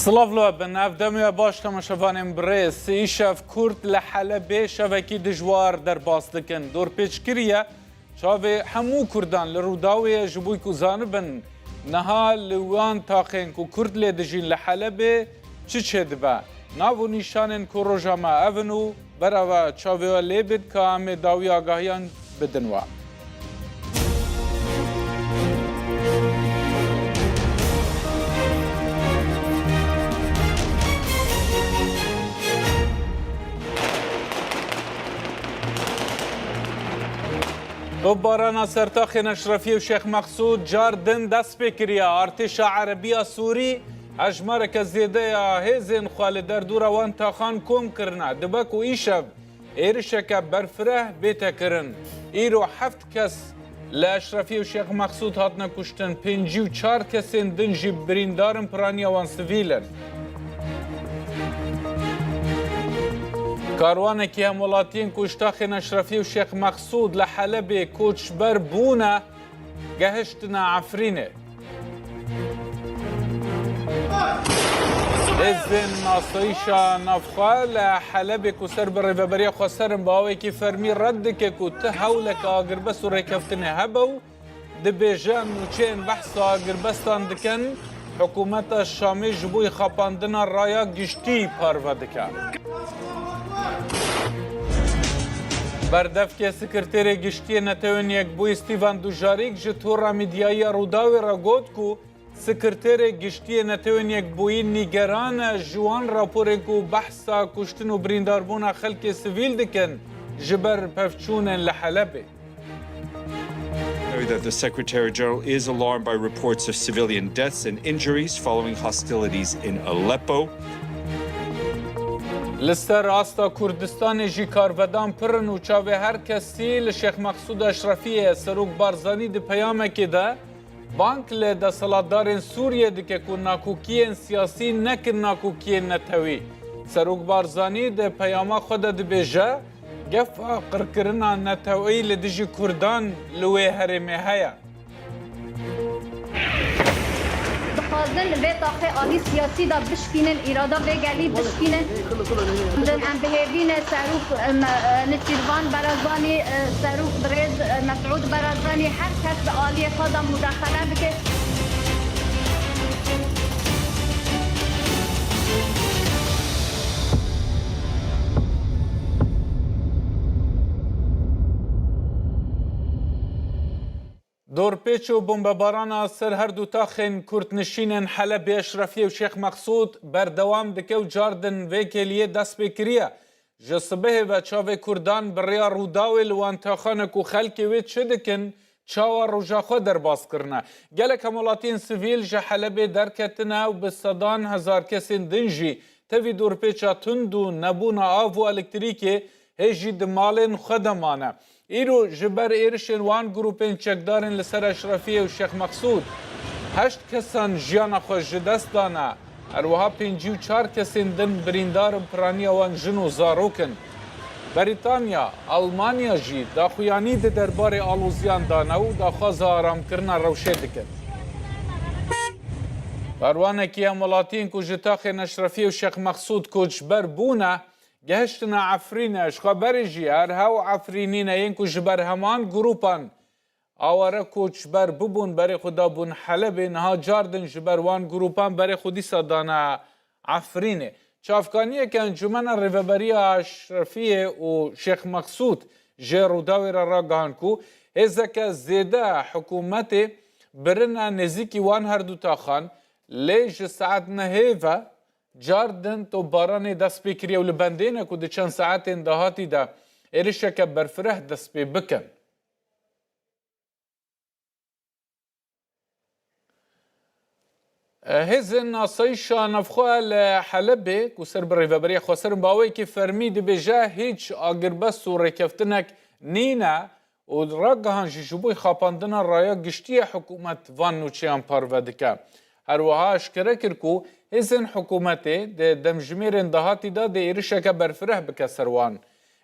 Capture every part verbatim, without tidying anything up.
Silav li we bin, ev demê we baş temaşevanên birêz. Îşev Kurd li Helebê şevekî dijwar derbas dikin. Dorpêç kiriye çavê hemû Kurdan li Rûdawê ye ji bo ku zanibin niha li wan taxên ku Kurd lê dijîn li Helebê çi çêdibe. Nav û nîşanên ku roja me ev in û bera we çavê we lê bit ka em ê dawî agahiyan bidin we. Topbarana sertaxên Eşrefiyê û Şêx Mexsûd car din dest pê kiriye. Artêşa Erebiya Sûrî hejmareke zêde ya hêzên xwe li derdora wan taxan kom kirine. Dibe ku îşev êrişeke berfireh bête kirin. Îro heft kes li Eşrefiyê û Şêx Mexsûd hatine kuştin, pêncî û çar kesên din jî birîndar in, piraniya wan sivîl in. Karwanekî hemwelatiyên ku ji taxên Eşrefiyê û Şêx Mexsûd li Helebê koçber bûne, gehiştine Efrînê. Hêzên asayîşa navxwe li Helebê ku ser bi rêveberiya xweser in, bi awekî fermî red dike ku ti hewleke agirbest û rêkeftinê hebe û dibêje, nûçeyên behsa agirbestan dikin, hikûmeta Şamê ji bo xapandina raya giştî parve dike. Berdevkê Sekreterê Giştî yê Netewên Yekbûyî Stefan Dujarîk ji tora medyayî ya Rûdawê re got ku Sekreterê Giştî yê Netewên Yekbûyî nîgeran e ji wan raporên ku behsa kuştin û birîndarbûna xelkê sivîl dikin ji ber pevçûnên li Helebê. Know that the Secretary General is alarmed by reports of civilian deaths and injuries following hostilities in Aleppo. Li ser asta Kurdistanê jî karvedan pir in û çavê her kesî li Şêx Mexsûd Eşrefiyê ye. Serok Barzanî di peyamekê de bang li desthilatdarên Sûriyê dike ku nakokiyên siyasî nekin nakokiyên netewî. Serok Barzanî di peyama xwe de dibêje, gefa qirkirina neteweyî li dijî Kurdan li wê herêmê heye. Dixwazin vê taxê alî siyasî de bişkînin, îrada vê gelî bişkînin. Em bi hêvî ne Serok, em, e, Nêçîrvan Barzanî, e, Serok birêz, e, Mesûd Barzanî, her kes bi aliyê xwe de mudaxele bike. Dorpêç û bombebarana ser her du taxên kurdnişînên Helebê, Eşrefiyê û Şêx Mexsûd berdewam dike û cardin vê kêliyê dest pê kiriye. Ji sibehê ve çavê kurdan bi rêya Rûdawê li wan taxan e ku xelkê wê çi dikin, çawa roja xwe derbas kirine. Gelek hemwelatiyên sivîl ji Helebê derketine û bi sedan hezar kesên din jî tevî dorpêça tund û nebûna av û elektrîkê hê jî di malên xwe de mane. Îro ji ber êrişên wan grûpên çekdarên li ser Eşrefiyê û Şêx Mexsûd heşt kesan jiyana xwe ji dest dane. Her wiha pêncî û çar kesên din birîndar in, piraniya wan jin û zarok in. Berîtanya, Almanya jî daxuyanî di derbarê aloziyan dane û daxwaza aramkirina rewşê dikin. Karwanekî hemwelatiyên ku ji taxên Eşrefiyê û Şêx Mexsûd koçber bûne, gehiştine Efrînê. Ji xwe berê jî her hew Efrînî ne yên ku ji ber heman grûpan aware koçber bibûn, berê xwe dabûn Helebê, niha cardin ji ber wan grûpan berê xwe dîsa dane Efrînê. Çavkaniyeke Encûmena Rêveberiya Eşrefiyê û Şêx Mexsûd ji Rûdawê re ragihand ku hêzeke zêde hikûmetê birine nêzîkî wan her du taxan, lê ji saet nehê ve cardin topbaranê dest pê kiriye û li bendê ne ku di çend saetên dahatî de êrişeke berfireh dest pê bikin. Hêzên asayîşa navxwe li Helebê ku ser bi rêveberiya xweser in, bi awayekî fermî dibêje hîç agirbest û rêkeftinek nîne û ragihan jî ji bo xapandina raya giştî ye hikûmet van nûçeyan parve dike. Her wiha eşkere kir ku hêzên hikûmetê di demjimêrên dahatî de dê êrişeke berfireh bike ser wan.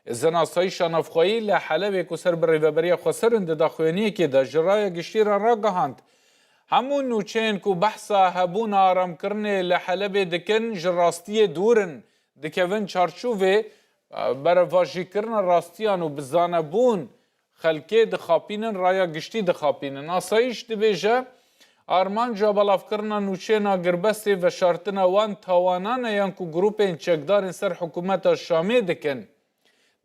Hêzên asayîşa navxweyî li Helebê ku ser bi rêveberiya xweser in di daxuyaniyekê de ji raya giştî re ragihand, Hemû nûçeyên ku behsa hebûna aramkirinê li Helebê dikin, ji rastiyê dûr in, dikevin çarçovê, e, berevajîkirina rastiyan û bi zanebûn xelkê dixapînin, raya giştî dixapînin. Asayîş dibêje, armanca belavkirina nûçeyên agirbestê veşartina wan tawanan e yan ku grûpên çekdarên ser hikûmeta Şamê dikin.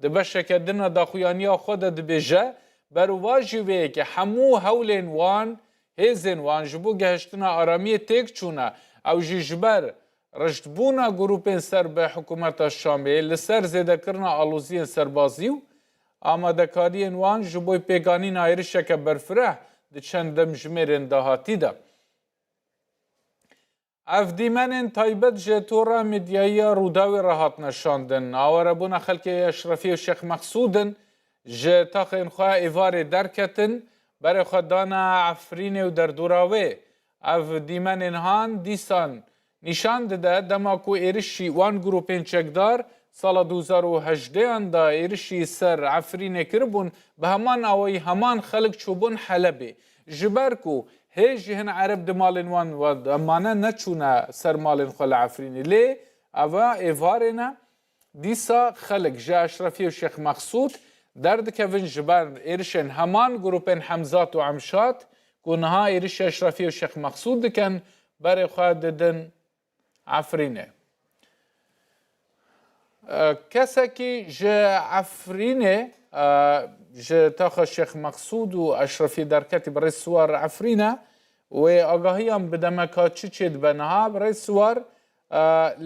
Di beşeke din a daxuyaniya xwe de dibêje, berovajî vê yekê hemû hewlên wan, hêzên wan ji bo gehiştina aramiyê têk çûne. Ew jî ji ber riştbûna grûpên ser bi hikûmeta Şamê, li ser zêdekirina aloziyên serbazî û amadekariyên wan ji bo pêkanîna êrişeke berfireh di çend demjimêrên dahatî de. Ev dîmenên taybet ji tora medyayî ya Rûdawê re hatine şandin. Awarebûna xelkê Eşrefî û Şêx Mexsûd in, ji taxên xwe êvarê derketin, berê xwe dane Efrînê û derdora wê. Ev dîmenên han dîsan nîşan dide, dema ku êrişî wan grûpên çekdar sala du hezar û hejdeh an de êrişî ser Efrînê kiribûn, bi heman awayî heman xelk çûbûn Helebê. Ji ber ku hê jî hin Ereb di malên wan ve de mane, neçûne ser malên xwe li Efrînê. Lê eva êvarê ne. Dîsa xelk ji Eşrefiyê û Şêx Mexsûd derdikevin ji ber êrişên heman grûpên Hemzat û Emşat ku niha êrişê Eşrefiyê û Şêx Mexsûd dikin, berê xwe didin Efrînê. E, kesekî ji Efrînê, e, ji taxa Şêx Mexsûd û Eşrefiyê derketî, birêz Siwar Efrîne, wê agahiyan bide me ka çi çêdibe niha. Birêz Siwar, e,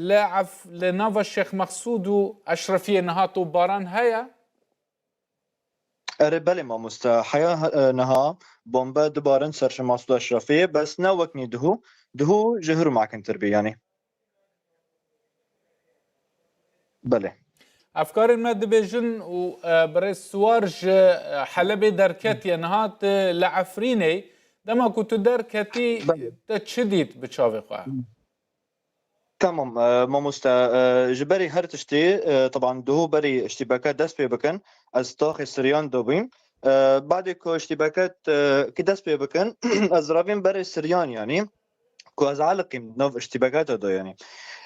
li Ef-, li nava Şêx Mexsûd û Eşrefiyê niha topbaran heye? Erê belê mamoste. Heya, e, niha bombe dibarin ser Şêx Mexsûd Eşrefiyê, bes ne wek nî duhû. Duhû ji hir û mekintir bî, yanî. Belê. Efkarên me dibêjin û, e, birêz Siwar ji, e, Helebê derketiye, niha tu li Efrînê. Dema ku tu derketî, Belê. Te çi dît bi çavê xwe? Tamam, e, mamoste, e, ji berî her tiştî, e, teban duhû berî iştîbeke dest pê bikin, ez taxê Siryan de bûyim. E, badê ku iştîbeke, e, ki dest pê bikin, ez ravîm berê Siryan, yanî, ku ez eliqîm nav iştîbeke te de, yanî.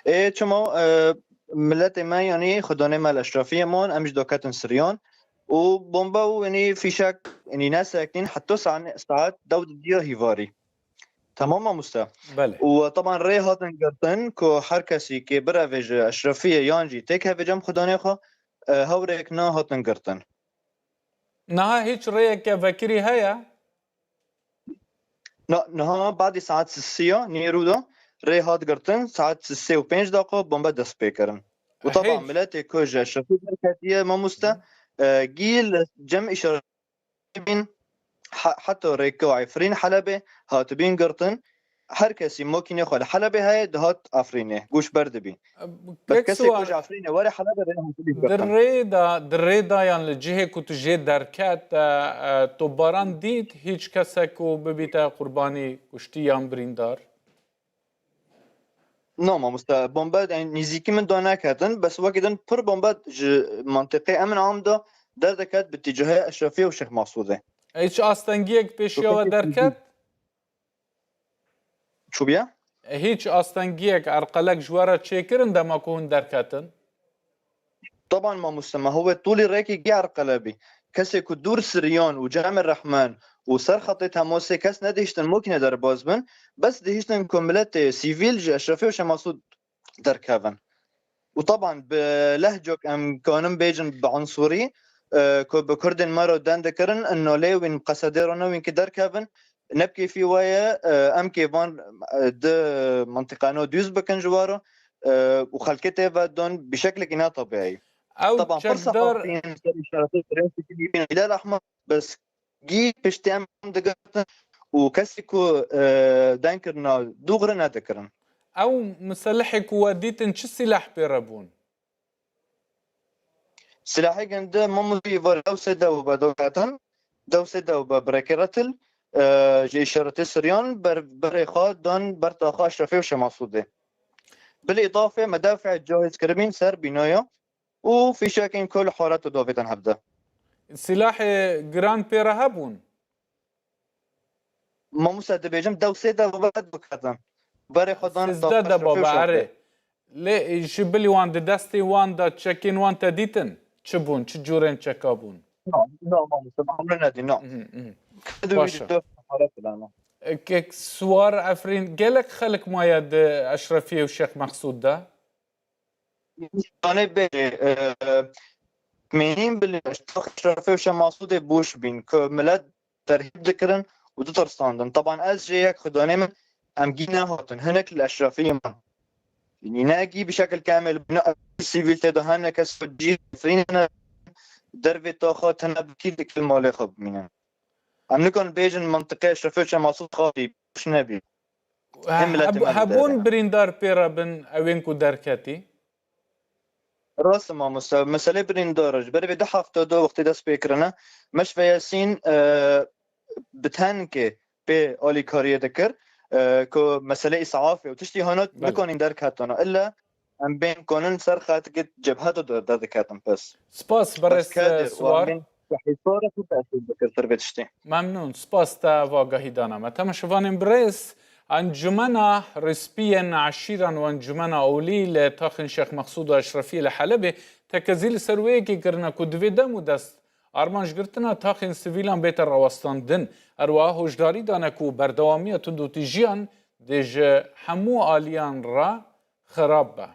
Ê, çima, e, miletê me, yanî, xwedanê me li Eşrefiyê man, em jî doketin Siryan. Û bombe û, yanî, fîşek, yanî, neseknîn, heta sa-, saet dew didiya hîvarî. Tamam mamoste. Belê. Û teban rê hatin girtin ku her kesî kê birevê ji Eşrefiyê yan jî têkeve cem xudanê xwe, e, hewrêk na hatin girtin. Niha hiç rêyeke vekirî heye? Na, niha badî saet sisiya nêrû de rê hat girtin, saet sisê û pênc daqa bombe dest pê kirin. Û teban Hiç. miletê ku ji Eşrefiyê derketiye mamoste, Hı. e, gî li cem îşaret bîn, he-, heta rêka Efrîn Helebê hatibîn girtin. Her kesî makînê xwe li Helebê heye, dihat Efrînê, goşber dibî. Bes Kek kesê ku Siwar, ji Efrînê were Helebê rê hatibîn di girtin. Rê de, di rê de yan li cihê ku tu jê derket, e, e, topbaran dît, hiç kesek ku bibîte qurbanî, kuştî yan birîndar? Na mamoste, bombe, yani, nêzîkî min da neketin, bes wekî din pir bombe ji mantiqê Emin Am de derdeket bi tîcahê Eşrefiyê û Şêx Mexsûdê. Hiç astengiyek pêşiya we derket? Çûbûye? Hiç astengiyek, erqelek ji we re çêkirin dema ku hûn derketin? Teban mamoste, me hû wê tûlî rêkê gî erqele bî. Kesê ku dûr Siryan û Cemê Rehman û ser xetê temasê kes nedihiştin makîne derbas bin, bes dihiştin ku miletê sivîl ji Eşrefê û Şêx Mexsûd derkevin. Û teban bi lehcok em kanin bêjin bi unsurî, e, ku bi kurdên me re den dikirin, inno lê wîn qesedê re newîn ki derkevin, ne bi kêfî we ye, e, em kê van, e, di mintiqano dûz bikin ji we re, e, û xelkê tê ve don bi şeklekî ne tebîî. Ew Teban pir çekdar sexafî yên ser îşaretê Hilal Ehmer, bes gî piştî em digirtin û kesî ku, e, deng kirina dûgre nedikirin. Ew miselihê ku we dîtin çi sîleh pê re bûn? Silahê ginde mamûzî var dew sê dew be doketin, dew sê dew be birêkê retil, e, ji îşaretê Siryan ber, berê xwe dan ber taxa Eşrefê û Şêx Mexsûdê. Bilê îdafê medafê cahîz kiribîn ser bînaya û fîşekên ku li haret û davêtin hevde. Silahê giran pê re hebûn? Mamoste, dibêjim, dew sê debabe diketin. Berê xwe dan Sêzdeh debabe, erê. Lê ji bilî wan di destê wan de çekên wan te dîtin? Çi bûn? Çi cûrên çeka bûn? No, no, mamoste, emre nedî, no. Mhm, mhm. Kid û Baş e. Wî dor para filana. E, kek Siwar Efrîn, gelek xelk maye di Eşrefiyê û Şêx Mexsûd de? Yanê bêjê, e, mênîn bilî, tax Eşrefê û Şêx Mexsûdê boş bîn, ku milet terhîb dikirin û ditirsandin. Taban ez jê yek xudanê min, em gî nehatin. Hinek li Eşrefiyê man. Yanî ne gî bi şekil kamil bûne, sivîl tê de hene kes cî firîne dervê taxa tene bikî dikil malê xwe bimîne. Em nikarin bêjin mintiqê Eşrefê û Şêx Mexsûd xafî, boş nebî. He, Him miletê heb-, me hebûn bidere. Birîndar pê re bin ewên ku derketî? Rast e mamoste, meselê birîndar e. Ji ber vê du hefte de wextê dest pê kirine, Meşve Yasîn, e, bi tenkê pê alîkariyê dikir, e, ku meselê îsafê û tiştî hana Belê. Nikanîn derketana. Ille em bên konin ser xetikê cebhe de der-, derdiketin pis. Spas, Bes berêz, Kadir, e, Siwar. Wan bên Hîsarek û teşwîq dikir ser vê tiştê. Memnûn, spas te va gahîdana me. Temaşevanên birêz, Encumena Rîspiyên Eşîran û Encumena Olî li taxên Şêx Mexsûd û Eşrefiyê li Helebê tekezî li ser wê yekê kirine ku divê dem û dest armancgirtina taxên sivîlan bête rawestandin. Her wiha hoşdarî dane ku berdewamiya tundûtîjiyan dê ji hemû aliyan re xirab be.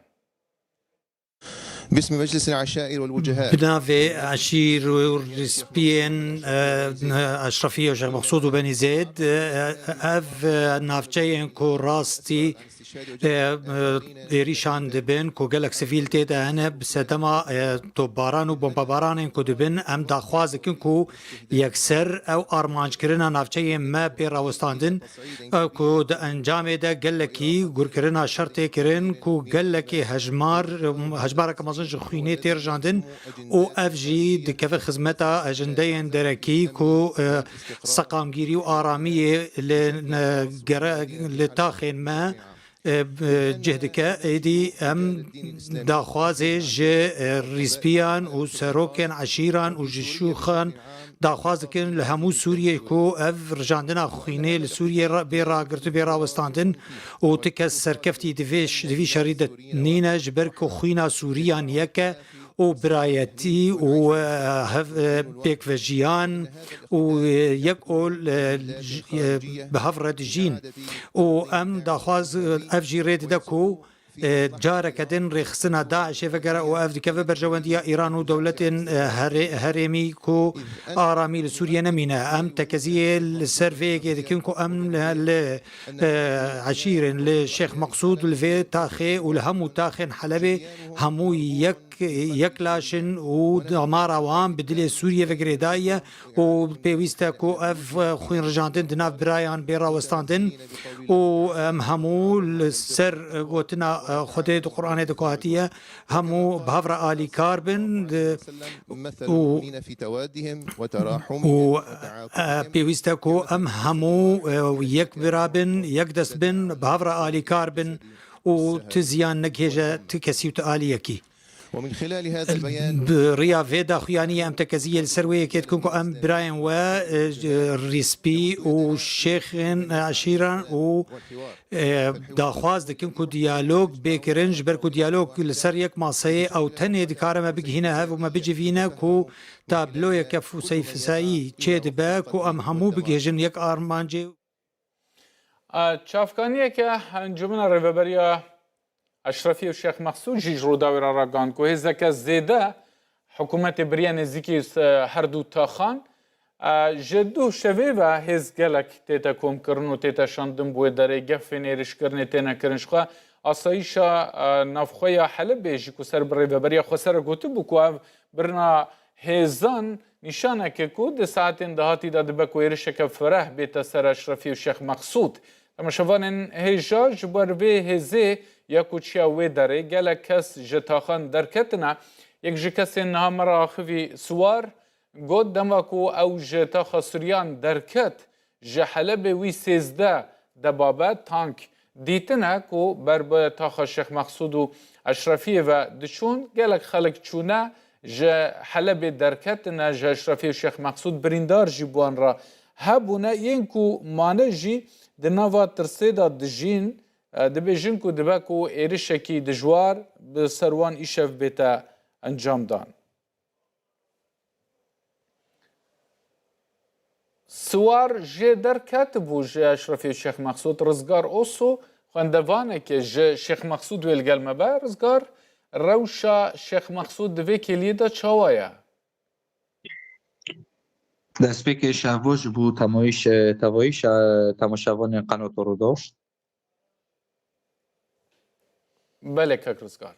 باسم مجلس العشائر والوجهاء. Bi navê eşîr û rîspiyên, e, Eşrefî û Şêx Mexsûd û Benî Zêd, e, ev, e, navçeyên ku rastî, e, e, êrîşan dibin, ku gelek sivîl tê de hene, bi sedema, e, topbaran û bombebaranên ku dibin, em daxwaz dikin ku yekser ew armanckirina navçeyên me bê rawestandin, e, ku di encamê de gelekî gurkirina şer tê kirin, ku gelekî hejmar, hejmareke mezin ji xwînê tê rijandin û ev jî dikeve xizmeta ejendeyên derekî ku, e, seqamgîrî û aramiyê li, e, gere-, li taxên me, e, bi cih dike. Êdî em daxwazê ji, e, rîspiyan û serokên eşîran û ji şûxan daxwaz dikin li hemû Sûriyê ku ev rijandina xwînê li Sûriyê ra-, bê ragirt û bê rawestandin û ti kes serkeftî di vê ş-, di vî şerî de nîne, ji ber ku xwîna Sûriyan yek e û birayetî û, e, hev-, e, pêkvejiyan û, e, yek ol, e, j-, e, bi hev re dijîn. Û em daxwaz, e, ev jî rê dide ku, e, careke din rêxistina DAIŞê vegere û ev dikeve berjewendiya Îran û dewletên, e, herê-, herêmî ku aramî li Sûriyê nemîne. Em tekeziyê li ser vê yekê dikin ku em li, li, e, eşîrên, li Şêx Meqsûd, li vê taxê û li hemû taxên Helebê hemû yek yek laş in û damara wan bi dilê Sûriyê ve girêdayî ye û pêwîst e ku ev, e, xwînrijandin di nav birayan bê rawestandin û em hemû li ser, e, gotina, e, Xwedê di Qur'anê de ku hatiye, hemû bi hev re alîkar bin, di-, û, û, e, pêwîst e ku em hemû, e, yek bira bin, yek dest bin, bi hev re alîkar bin û tu ziyan negihêje tu kesî û tu aliyekî. Bi riya vê daxuyaniyê em tekeziyê li ser wê yekê dikin ku em birayên we, e, rîspî û şêxên, e, eşîran û, e, daxwaz dikin ku diyalog bê kirin, ji ber ku diyalog li ser yek maseyê ew tenê dikare me bigihîne hev û me bicivîne ku tabloyeke fûseyfisayî çê dibe ku em hemû bigihêjin yek armancê. A, çavkaniyeke Encûmena Rêveberiya Eşrefî û Şêx Mexsûd jî ji Rûdawê re ragihand ku hêzeke zêde hikûmetê biriye nêzîkî, e, her du taxan. E, ji du şevê ve hêz gelek tête komkirin û tête şandin bi wê derê, gefên êrişkirinê têne kirin. Jixwe asayîşa, e, navxwe ya Helebê jî ku ser bi Rêveberiya Xweser re gotibû ku ev birina hêzan nîşaneke ku di saetên dahatî de dibe ku êrişeke fereh bête ser Eşrefî û Şêx Meqsûd. Temaşevanên hêja, ji ber vê hêzê ya ku çiya wê derê gelek kes ji taxan derketine. Yek ji kesên niha me re axivî Siwar got, dema ku ew ji taxa Sûriyan derket, ji Helebê wî sêzdeh debabe, tank, dîtine ku ber bi taxa Şêx Meqsûd û Eşrefiyê ve diçûn, gelek xelk çûne, ji Helebê derketine, ji Eşrefiyê û Şêx Meqsûd birîndar jî bi wan re hebûne, yên ku mane jî di nava tirsê de dijîn, e, dibêjin ku dibe ku êrişekî dijwar bi ser wan îşev bête encamdan. Siwar jê derketibû ji Eşrefê Şêx Mexsûd Rizgar Oso, xwendevaneke ji Şêx Mexsûd wê li gel me be. Rizgar, rewşa Şêx Mexsûd di vê kêliyê de çawa ye? Destpêkê şevbo ji bo temayîş, tevayîş, e, temaşevanên Qanat Rûdaw. Belê kek Rizgar.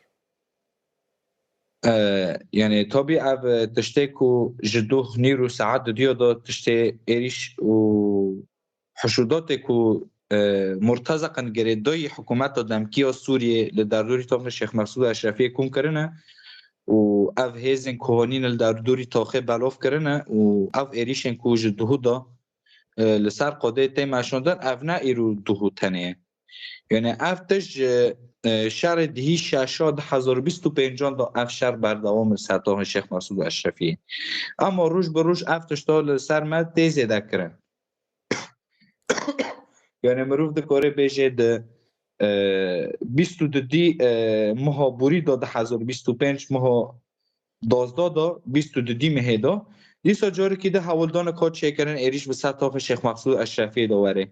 E, yani tabî ev, e, tiştê ku ji duh nîr û saet didiya da tiştê êrîş û hişûdatê ku, e, murtezeqin girêdayî hikûmeta demkî ya Sûriyê li derdorî taxê Şêx Mexsûd Eşrefiyê kom kirine û ev hêzên ku hanîne li derdorî taxê belav kirine û ev êrîşên ku ji duhû da, e, li ser qadê tê meşandin, ev ne îro duhû tenê ye. Yani ev tişt ji, e, şerê dihî şeşa du hezar û bîst û pêncan da ev şer berdewam li ser taxê Şêx Mexsûd Eşrefiyê. Ama roj bi roj ev tişta li ser me tê zêde kirin. Yani mirov dikare bêje di, e, bîst û dudî, e, meha borî da du hezar û bîst û pênc meha dozda da, bîst û dudî mehê da, dîsa carekî di hewldanek hat çêkirin êrîş bi ser taxê Şêx Mexsûd Eşrefiyê de were.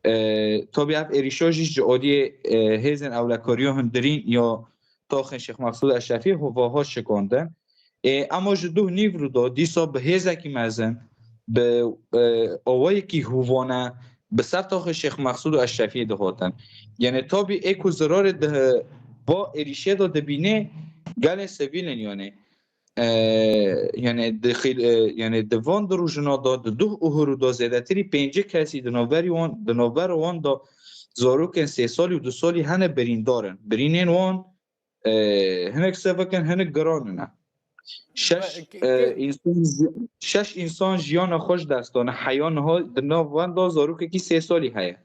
E, tabî ev êrîşa jî ji aliyê, e, hêzên ewlekariya hundirîn ya taxên Şêx Mexsûd Eşrefiyê ho-, va hat şikandin. Ê, ema ji duh nîv rû da dîsa bi hêzekî mezin, bi, e, awayekî hûvane bi ser taxê Şêx Mexsûd û Eşrefiyê dihatin. Yani tabî ê ku zirarê di va êrîşê de dibînê gelê sivîl in yani. E, yani di xîl-, e, yani di van di rojina da, di duh û hûrû da zêdetirî pêncî kesî di navberî wan, di navbera wan da zarokên sê salî û du salî hene birîndar in. Birînên wan, e, hinek sevik in, hinek giran in. Şeş, Ke-, e, ke- însan ji-, şeş însan jiyana xwe ji dest dane. Heya niha di nav wan da zarokekî sê salî heye.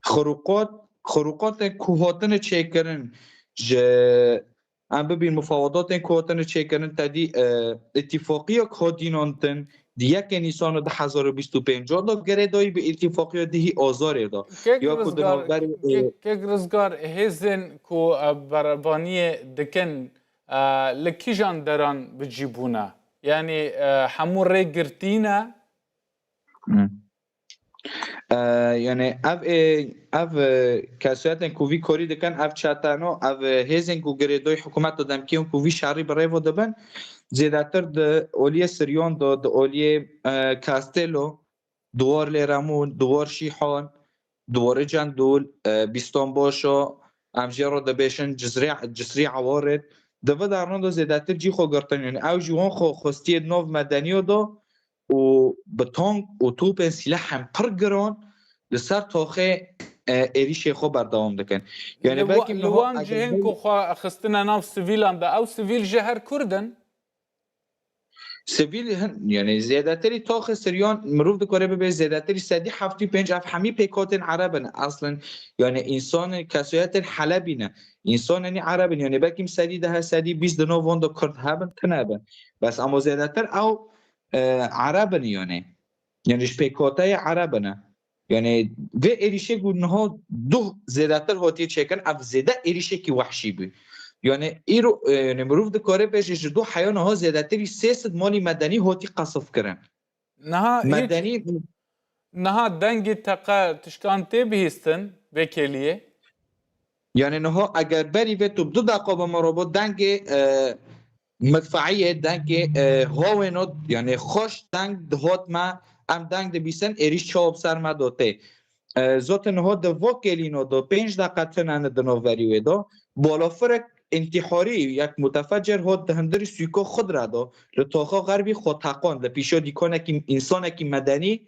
Xiruqat, xiruqatên ku hatine çêkirin ji, em bibîn mufawedatên ku hatine çêkirin, tedî, e, îtîfaqiyek hat dînantin, di yekê Nîsana du hezar û bîst û pênc da girêdayî bi îtîfaqiya dihî Azarê da. Kek Ya ku di Rizgar, navberê, e, kek, kek Rizgar, hêzên ku, e, berevaniyê dikin, e, li kîjan deran bi cî bûne? Yani, e, hemû rê girtî ne? Hı. E, yani ev, e, ev, e, kesûyetên ku vî karî dikin, ev çeteno, ev, e, hêzên ku girêdayî hikûmeta demkî yên ku vî şerî bi rêve dibin, zêdetir di aliyê Siryan de, di aliyê, e, Castello, Duwar Lêremûn, Duwar Şîhan, Duwarê Cendûl, e, Bîston Boşo, em jê re dibêjin Cisrî, Cisrî Ewarid. Di vê dernan de zêdetir cî xwe girtin. Yani ew jî wan xwe xwestiye di nav medeniya de û bi tank û topên sîlehên pir giran li ser taxê, e, êrîşê xwe berdewam dikin. Yani Li wa-, belkî li niha wan eger cihên ku xwe xistine nav sivîlan de, ew sivîl jî her Kurd in? Sivîl hin, yani zêdetirî taxê Siryan mirov dikare bibe zêdetirî sedî heftî û pênc ev hemî pêkhatên Ereb in. Aslin, yani însanên kesûyetên Helebî ne. Însanenî Ereb in. Yani belkî sedî deh, sedî bîst di nav wan de Kurd hebin, tune bin. Bes ama zêdetir ew, e, Ereb in yani. Yani ji pêkhateyê Ereb in. Yani vê êrîşê ku niha duh zêdetir hatiye çêkirin, ev zêde êrîşekî wehşî bû. Yani îro, e, yani mirov dikare bêje ji duh heya niha zêdetirî sê sed malî medenî hatî qesf kirin. Niha hîç, Medenî niha dengê teqe tişkan tê bihîstin vê kêliyê? Yani niha eger berî vê tu bi du deqa bi me re bo dengê, e, midfeiyê, dengê, e, hawêno, yani xweş deng dihat me, em deng dibîsin, êrîş çawa bi ser me do tê. E, zaten niha di va kêlîno do pênc deqa tune ne di navberî wê do. Balafirek întîharî, yek mutefecer hat di hundirî sûka xwe re do, li taxa xerbî xwe teqand, li pîşa dîkanekî, însanekî medenî,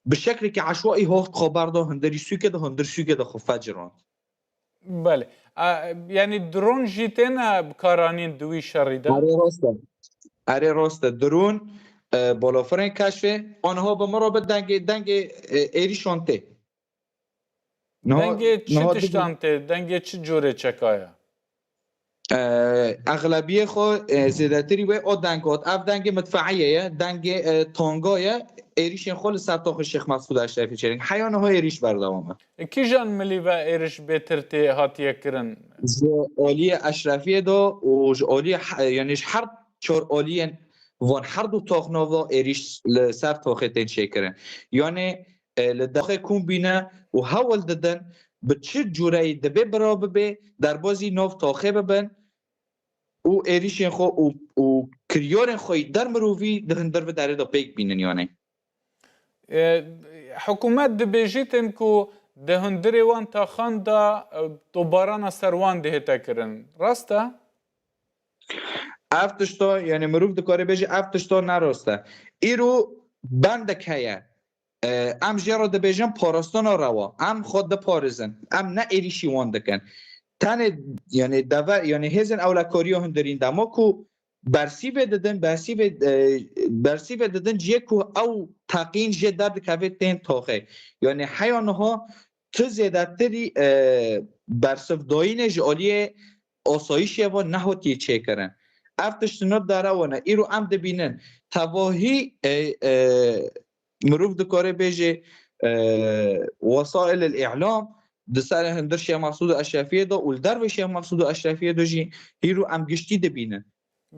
bi şeklekî eşwaî hat xwe berda hundirî sûkê de, hundir sûkê de xwe fecirand. Belê. A, yani dron jî têne bikaranîn di wî şerî de? Erê rast e. Erê rast e. Dron, e, balafirên keşfê, anha bi min re bi dengê, dengê, e, êrîşan tê. Niha, Dengê çi niha dibin- tiştan tê? Dengê çi corê çeka ye? E, exlebiyê xwe, e, zêdetirî wê o deng hat. Ev dengê midfeiyê ye, dengê, e, tanga ye. êrîşên xwe li ser taxê Şêx Mesûd Eşrefî çêkin. Heya niha êrîş berdewam e. Kîjan milî ve êriş bêtir tê hatiye kirin? Ji aliyê Eşrefiyê de û ji aliyê he-, yanî ji her çar aliyên van her du taxna ve êrîş li ser taxê tên çêkirin. Yanî e, li daxê kom bîne û hewl didin bi çi cûreyî dibê bira bibê, derbazî nav taxê bibin û êrîşên xwe û, û kiryarên xwe yî der mirovî di hundir vê derê de pêk bînin yanî. E, Hikûmet dibêjîtin ku di hundirê wan taxan de e, tobarana ser wan dihête kirin. Rast e? Ev tişta, yanî mirov dikare bêje ev tişta ne rast e. Îro bendek heye. E, em jê re dibêjin parastina rewa. Em xwe diparêzin. Em ne êrîşî wan dikin. Tenê, yanî dever, yanî hêzên ewlekariya hundirîn dema ku bersîvê didin, bersîvê, e, bersîvê didin cihê ku ew teqîn jê derdikeve tên taxê. Yanî heya niha tu zêdetirî, e, bersivdayînê ji aliyê asayîşê ve nehatiye çêkirin. Ev tişt nir derewan e. Îro em dibînin tevahî, e, e, mirov dikare bêje, e, wesaîlil îlam di ser hundir Şêx Mesûd Eşrefiyê de û li dervê Şêx Mesûd Eşrefiyê de jî îro em giştî dibînin.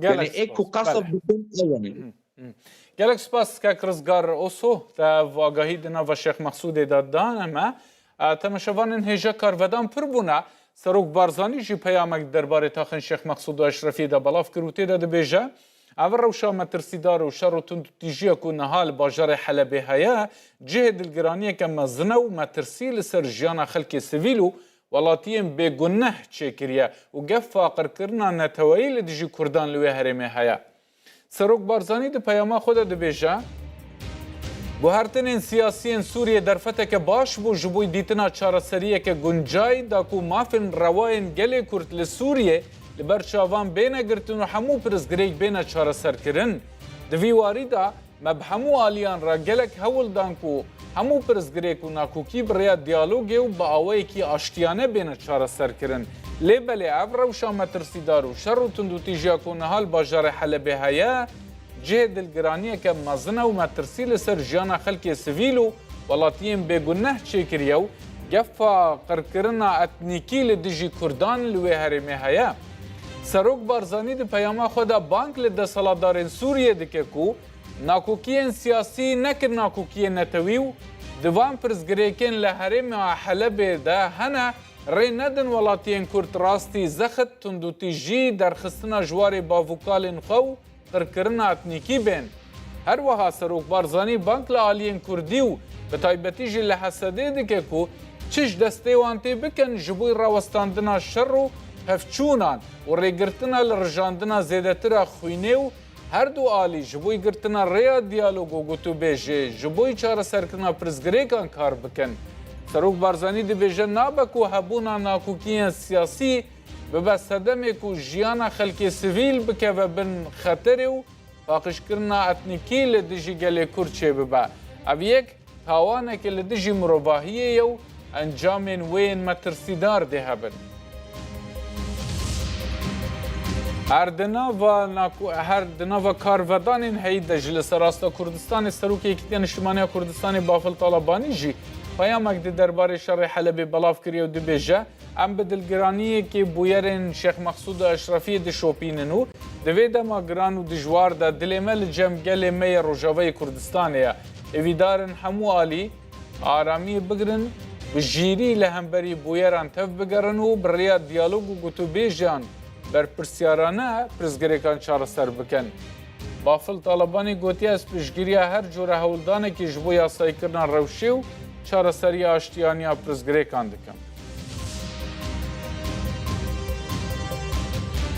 Yanî Gelek ê ku spas. qesd Belê. dikin ew in. Hı, hı. Gelek spas kek Rizgar Oso, te ev agahî di nava Şêx Mexsûdê de dane me. E, Temaşevanên hêja karvedan pir bûne. Serok Barzanî jî peyamek derbarê taxên Şêx Mexsûd û Eşrefiyê de belav kir û tê de dibêje, ev rewşa metirsîdar û şer û tundûtîjiya ku niha li bajarê Helebê heye, cihê dilgiraniyeke mezin e û metirsî li ser jiyana xelkê sivîl û welatiyên bêguneh çêkiriye û gefa qirkirina neteweyî li dijî Kurdan li wê herêmê heye. Serok Barzanî di peyama xwe de dibêje, guhertinên siyasî yên Sûriyê derfeteke baş bû ji bo dîtina çareseriyeke guncay da ku mafên rewayên gelê Kurd li Sûriyê li ber çavan bêne girtin û hemû pirsgirêk bêne çareserkirin. Di vî warî de, Me bi hemû aliyan re gelek hewl dan ku hemû pirsgirêk û nakokî bi rêya diyalogê û bi awayekî aştiyane bêne çareserkirin. Lê belê ev rewşa metirsîdar û şer û tundûtîjiya ku niha li bajarê Helebê heye, cihê dilgiraniyeke mezin e û metirsî li ser jiyana xelkê sivîl û welatiyên bêguneh çêkiriye û gefa qirkirina etnîkî li dijî Kurdan li wê herêmê heye. Serok Barzanî di peyama xwe de bang li desthilatdarên Sûriyê dike ku nakokiyên siyasî nekin nakokiyên netewî û di van pirsgirêkên li herêma Helebê de hene, rê nedin welatiyên Kurd rastî zexit, tundûtîjî, derxistina ji warê bavûkalên xwe û qirkirina etnîkî bên. Her wiha Serok Barzanî bang li aliyên Kurdî û bi taybetî jî li Hesedê dike ku çi ji destê wan tê bikin ji bo rawestandina şer û pevçûnan û rêgirtina li rijandina zêdetir a xwînê û her du alî ji bo girtina rêya diyalog û gotûbêjê, ji bo çareserkirina pirsgirêkan kar bikin. Serok Barzanî dibêje nabe ku hebûna nakokiyên siyasî bibe sedemê ku jiyana xelkê sivîl bikeve bin xeterê û paqijkirina etnîkî li dijî gelê Kurd çêbibe. Ev yek tawaneke li dijî mirovahiyê ye û encamên wê yên metirsîdar dê hebin. Her di nava naku-, her di nava karvedanên heyî de jî li ser asta Kurdistanê Serokê Yekîtiya Niştimanî ya Kurdistanê Bafil Talabanî jî peyamek di derbarê şerê Helebê belav kiriye û dibêje, Em bi dilgiraniyekê bûyerên Şêx Mexsûd û Eşrefiyê dişopînin û di vê dema giran û dijwar de dilê me li cem gelê me yê Rojavayê Kurdistanê ye. Hêvîdar in hemû alî aramiyê bigirin, bi jîrî li hemberî bûyeran tev bigerin û bi rêya diyalog û gotûbêjan berpirsiyarane pirsgirêkan çareser bikin. Bafil Talebanî gotiye, ez piştgiriya her cure hewldanekê ji bo yasayîkirina rewşê û çareseriya aştiyaniya pirsgirêkan dikim.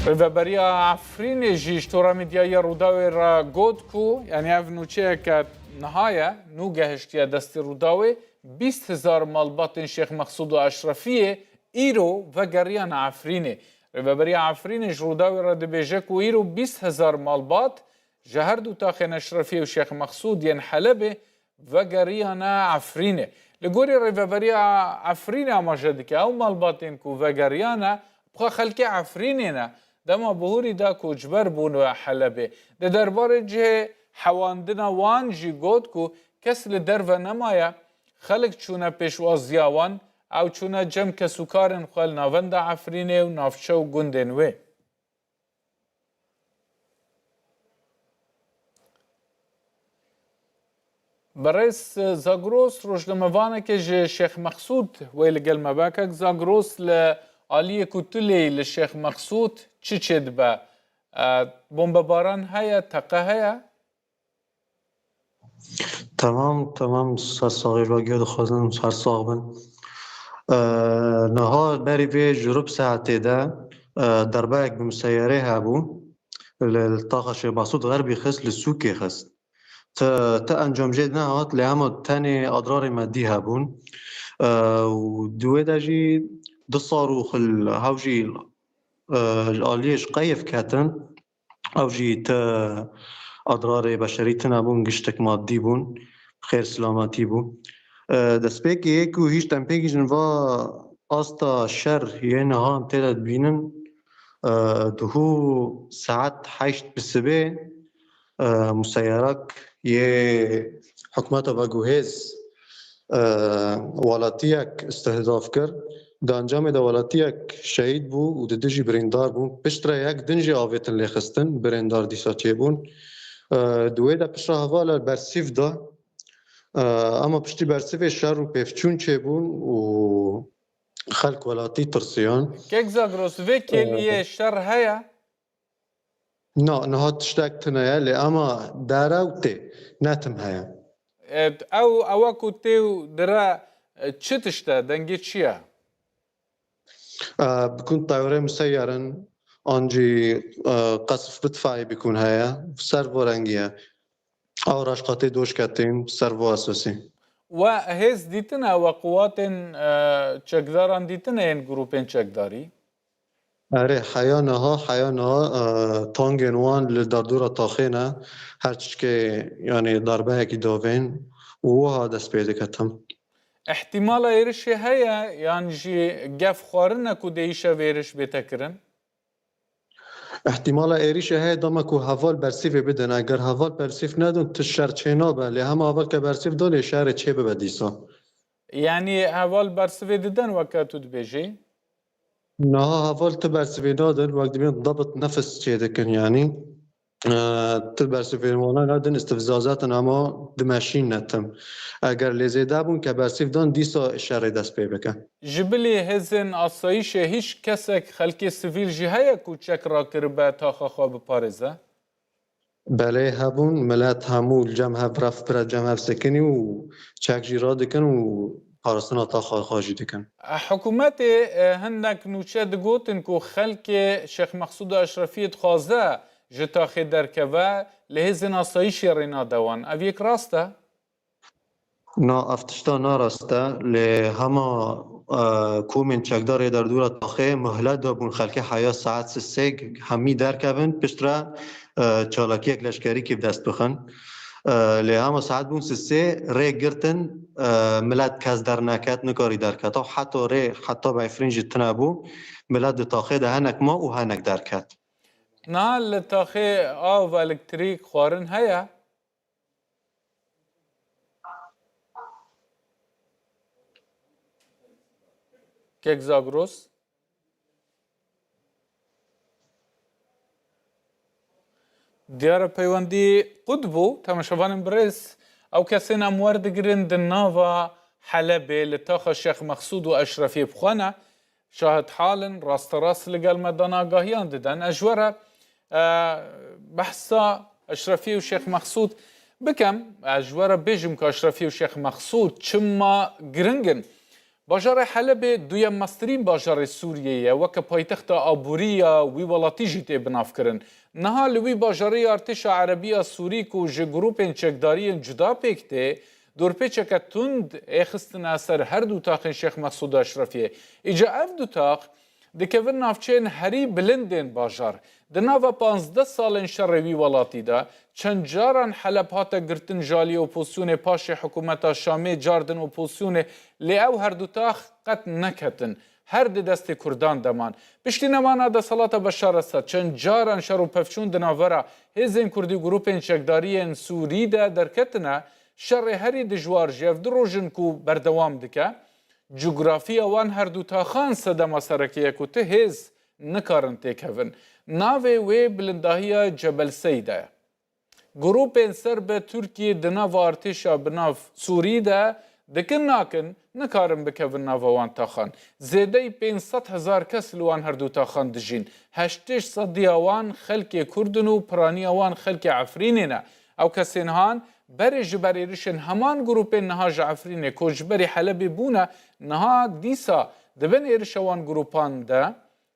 Rêveberiya Efrînê jî ji Tora Medyayê Rûdawê re got ku, yanî ev nûçeyeke niha ye, nû gehiştiye destê Rûdawê, bîst hezar malbatên Şêx Mexsûd û Eşrefiyê îro vegeriyane Efrînê. Rêveberiya Efrînê ji Rûdawê re dibêje ku îro bîst hezar malbat ji her du taxên Eşrefiyê û Şêx Mexsûd yên Helebê vegeriyane Efrînê. Li gorî Rêveberiya Efrînê amaje dike, ew malbatên ku vegeriyane, bi xwe xelkê Efrînê ne, dema bihûrî de koçber bûne Helebê. Di derbarê cihê Hewandina wan jî got ku kes li derve nemaye, xelk çûne pêşwaziya wan, ew çûne cem kesûkarên xwe li navenda Efrînê û navçe û gundên wê. Birêz Zagros, rojnamevaneke ji Şêx Mexsûd wê li gel me be. Kek Zagros, li aliyê ku tu lê yî li Şêx Mexsûd çi çêdibe? E, bombebaran heye, teqe heye? Temam, temam, ser saxî ji we giya dixwazin, her sax bin. E, niha berî vê jûrib saetê de, e, derbeyek bi museyerê hebû. Li, li taxa Şêx Mesûd Xerbî xist, li sûkê xist. Ti, ti encam jê nehat, lê hema tenê adrarê me dî hebûn. E, û di wê de jî du sar û xil hew jî, e, ji aliyê ji qeyf ketin. Ew jî ti adrarê beşerî tune bûn, giştek madî bûn, xêr silametî bû. E, destpêkê yê ku hîç dem pê gihîjin va asta şer yê niha em tê de dibînin, e, duhû saet heşt bi sibê, e, museyerak yê hikûmeta veguhêz, e, welatiyek istihdaf kir. Di encamê de welatiyek şehîd bû û di du jî birîndar bûn. Piştre yek din jî avêtin lêxistin, birîndar dîsa çêbûn. E, di wê de piştre heval bersîv da. E, ama piştî bersivê şer û pêvçûn çêbûn û xelk welatî tirsiyan. Kek Zagros, vê kêliyê şer heye? Na, niha tiştek tune ye, lê ama derew tê, ne tim heye. E, ew, ewa ku tê û dire, e, çi tişt e, dengê çi ye? E, bikûn tewrê museyerin, an jî, e, qesf bidfayê bikûn heye, ser vo rengî ye. Ew raşqatê doşketên ser vo esosî. We hêz dîtine, we quwatên, e, çekdaran dîtine yên grûpên çekdarî? Erê, heya niha, heya niha, e, tangên wan li derdora taxê ne, her çişkê, yanî darbeyekî davên û wiha dest pê dike tim. Îhtîmala êrişê heye, yan jî gef xwarin e ku dê îşev êriş bête kirin? Îhtîmala êrişê heye dema ku heval bersîvê bidin. Eger heval bersîv nedin, tu şer çê nabe. Lê hema heval ke bersîv da, lê şerê çê bibe dîsa. Yanî heval bersivê didin weke tu dibêjî? Niha heval tu bersivê nadin, wek dibên dabit nefis çê dikin yanî. E, tu bersivê wana nadin, istifzazatin ama dimeşîn netim. Eger lê zêde bûn ke bersiv dan, dîsa şerê dest pê bike. Ji bilî hêzên asayîşê hîç kesek xelkê sivîl jî heye ku çek rakiribe taxa xwe biparêze? Belê hebûn, milet hemû li cem hev ref bire cem hev sekinî û çek jî radikin û parastina taxa xwe jî dikin. Hikûmetê, e, hindek nûçe digotin ku xelkê Şêx Mexsûda Eşrefiyê dixwaze ji taxê derkeve, li hêzên asayîşê rê nade wan. Ev yek rast e? Na, ev tişta narast e, lê hema, e, komên çekdarê derdora taxê muhlet dabûn xelkê heya saet sisê hemî derkevin, piştre, e, çalakiyek leşkerî kî bi dest bixin. E, lê hema saet bûn sisê rê girtin, e, milet kes derneket, nikarî derketa. Heta rê, heta bi Efrîn jî tune bû. Milet di taxê de henek ma û henek derket. Niha li taxê av, elektrîk, xwarin heye? Kek Zagros? Diyar e peywendî qut bû. Temaşevanên birêz, ew kesên em werdigirin di nava Helebê li taxa Şêx Mexsûd û Eşrefiyê bi xwe ne. Şahid hal in, rasterast li gel me danagahiyan didin. Ez ji we re, e, behsa Eşrefiyê û Şêx Mexsûd bikim. Ez ji we re bêjim ku Eşrefiyê û Şêx Mexsûd çima giring in. Bajarê Helebê duyem mestirîn bajarê Sûriyê ye, weke paytexta aborî ya wî welatî jî tê binavkirin. Niha li wî bajarê artêşa erebî ya Sûrî ku ji grûpên çekdariyên cuda pêk tê, dorpêçeke tund ê xistine ser her du taxên Şêx Mexsûd û Eşrefiyê. Îca ev du tax dikevin navçeyên herî bilindên bajar. Di nava panzdeh salên şerê wî welatî de çend caran Heleb hate girtin ji aliyê opozisyonê, paşê hikûmeta Şamê car din opozisyonê, lê ew her du tax qet neketin. her di destê Kurdan de man. Piştî nemana desthilata Beşar Esed, çend caran şer û pevçûn di navbera hêzên Kurdî û grûpên çekdarî yên Sûrî de derketine. Şerê herî dijwar jî ev du roj in ku berdewam dike. Cografiya wan her du taxan sedema sereke ye ku ti hêz nikarin têkevin. Navê wê bilindahiya Cebel Seyd e. Grûpên serb Tirkiyê di nava artêşa bi nav Sûrî de dikin nakin, nikarin bikevin nava wan taxan. Zêdeyî pênc sed hezar kes li wan her du taxan dijîn. Heştê sediya wan xelkê Kurd in û piraniya wan xelkê Efrînê ne. Ew kesên han berê ji ber êrişên heman grûpên niha ji Efrînê koçberî Helebê bûne, niha dîsa di bin êrişa wan grûpan de.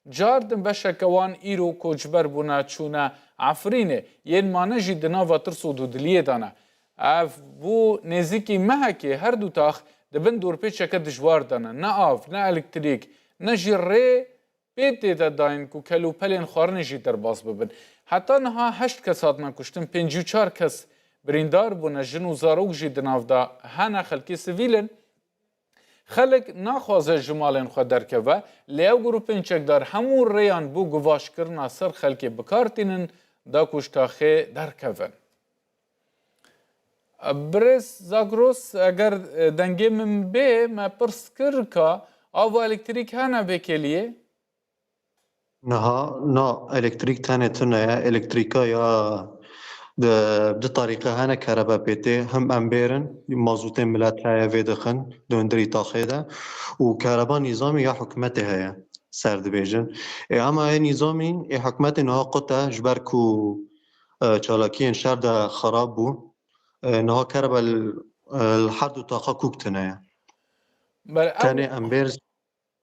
Cardin beşeke wan îro koçber bûne, çûne Efrînê, yên mane jî di nava tirs û dudiliyê de ne. Ev bû nêzîkî mehekê her du tax di bin dorpêçeke dijwar de ne. Ne av, ne elektrîk, ne jî rê pê tê de dayîn ku kelûpelên xwarinê jî derbas bibin. Heta niha heşt kes hatine kuştin, pêncî û çar kes birîndar bûne, jin û zarok jî di nav de hene, xelkê sivîl in. Xelk naxwaze ji malên xwe derkeve, lê ew grûpên çekdar hemû rêyan bo guvaşkirina ser xelkê bi kar tînin, da ku ji taxê derkevin. Birêz Zagros, eger, e, dengê min bê, me pirs kir ka av û elektrîk hene vê kêliyê? Niha na elektrîk tenê tune ye. Elektrîka ya di, di tarîqe hene kerebe pê tê. Him emberin, mazûtê milet heye vê dixin, di hundirî taxê de. Û kereba nîzamî ya hikûmetê heye, ser dibêjin. Ê, ama ê nîzamî, ê hikûmetê niha qut e, ji ber ku, e, çalakiyên şer de xerab bû. E, niha kerebe li, e, li her du taxa kûk tune ye. Ber ew Tenê ember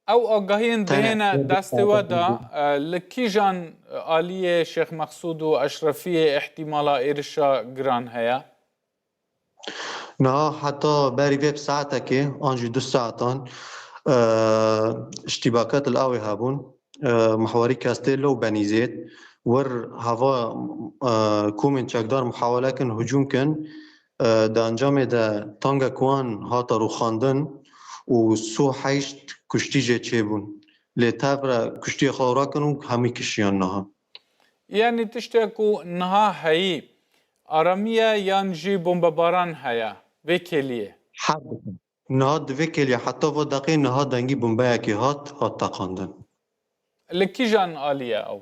Ew agahiyên Tenê dihêne destê we de, e, li kîjan aliyê Şêx Mexsûd û Eşrefiyê îhtîmala êrişa giran heye? Niha heta berî vê bi saetekê an jî du saetan, e, îştîbaket li awê hebûn. E, mihwarî Kestel û Benîzêd wir heva, e, komên çekdar muhawele kin, hicûm kin. E, di encamê de tangek wan hate rûxandin û sî û heşt kuştî jê çêbûn. Lê tev re kuştiyê xwe rakin û hemî kişiyan niha. Yanî tiştek ku niha heyî, aramiye yan jî bombebaran heye vê kêliyê? Her dikin. Niha di vê kêliyê heta va deqê niha dengî bombeyekê hat, hat teqandin. Li kîjan alî ye ew?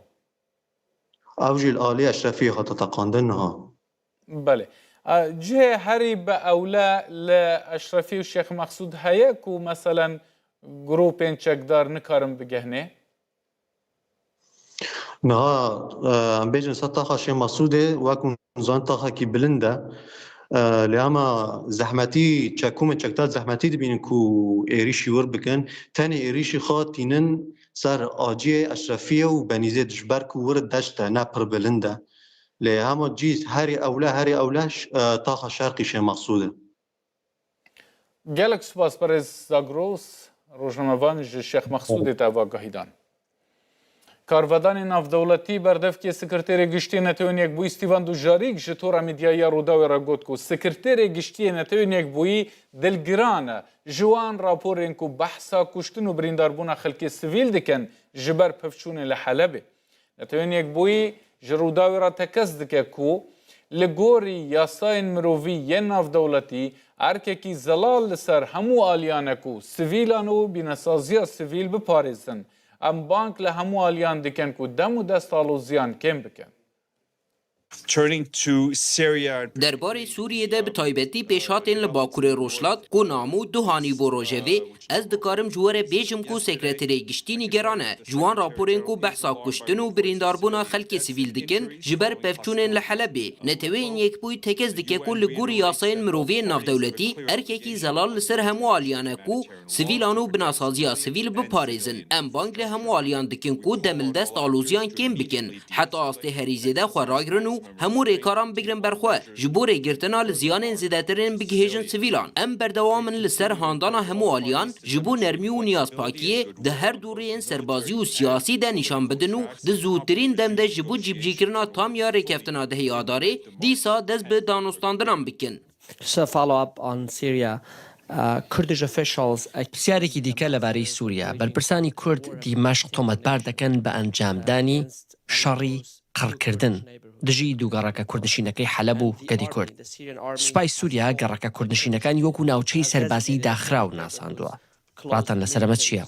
Ew jî li alî Eşrefiyê hate teqandin niha. Belê. A, cihê herî bi ewle li Eşrefî û Şêx Mexsûd heye ku meselen grûpên çekdar nikarin bigehnê? Niha, e, em bêjin ser taxa Şêx Mexsûdê, wek hûn zanin taxekî bilind e. E, lê hema zehmetî, çekomên çekdar zehmetî dibînin ku êrîşî wir bikin. Tenê êrîşî xwe tînin ser aciyê Eşrefiyê û Benîzê, ji ber ku wir deşt e, ne pir bilind e. Lê hema cî herî ewle, herî ewle ş-, e, taxa şerqî Şêx Mexsûd e. Gelek spas birêz Zagros, rojnamevan ji Şêx Mexsûdê te ev agahî dan. Karvedanê navdewletî berdevkê Sekreterê Giştî Netewên Yekbûyî Stîvan Dujarîk ji Tora Medyayê ya Rûdawê re got ku Sekreterê Giştî yê Netewên Yekbûyî dilgiran e ji wan raporên ku behsa kuştin û birîndarbûna xelkê sivîl dikin ji ber pevçûnê li Helebê. Netewên Yekbûyî ji Rûdawê re tekez dike ku li gorî yasayên mirovî yên navdewletî erkekî zelal li ser hemû aliyan e ku sivîlan û bînesaziya sivîl biparêzin. Em bang li hemû aliyan dikin ku dem û dest aloziyan kêm bikin. Turning to Syria. Derbarê Sûriyê de bi taybetî pêşhatên li Bakurê Rojhilat ku namû duhanî bo rojevê, ez dikarim ji we re bêjim ku Sekreterê Giştî nîgeran e ji wan raporên ku behsa kuştin û birîndarbûna xelkê sivîl dikin ji ber pevçûnên li Helebê. Neteweyên Yekbûyî tekez dike ku li gorî yasayên mirovî yên navdewletî erkekî zelal li ser hemû aliyan e ku sivîlan û binasaziya sivîl biparêzin. Em bang li hemû aliyan dikin ku demildest aloziyan kêm bikin, heta astê herî zêde xwe ragirin û hemû rêkaran bigrin ber xwe, ji bo rêgirtina li ziyanên zêdetirên bigihêjin sivîlan. Em berdewam in li ser handana hemû aliyan ji bo nermî û niyazpakiyê di her du rêyên serbazî û siyasî de nîşan bidin û di zûtirîn dem de ji bo cîbicîkirina tam ya rêkeftina dehê Adarê dîsa dest bi danûstandinan bikin. Just a follow-up on Syria. Kurdish officials. پرسیارێکی دیکە لەبارەی سووریا. بەرپرسانی کورد دیمەشق تۆمەتبار دەکەن بە ئەنجامدانی شەڕی قڕکردن دژی دوو گەڕەکە کوردنشینەکەی حەلەب و گەدی کورد. سوپای سووریا گەڕەکە کوردنشینەکانی وەکو ناوچەی سەربازی داخراو ناساندووە. ڕاتان لەسەر ئەمە چییە؟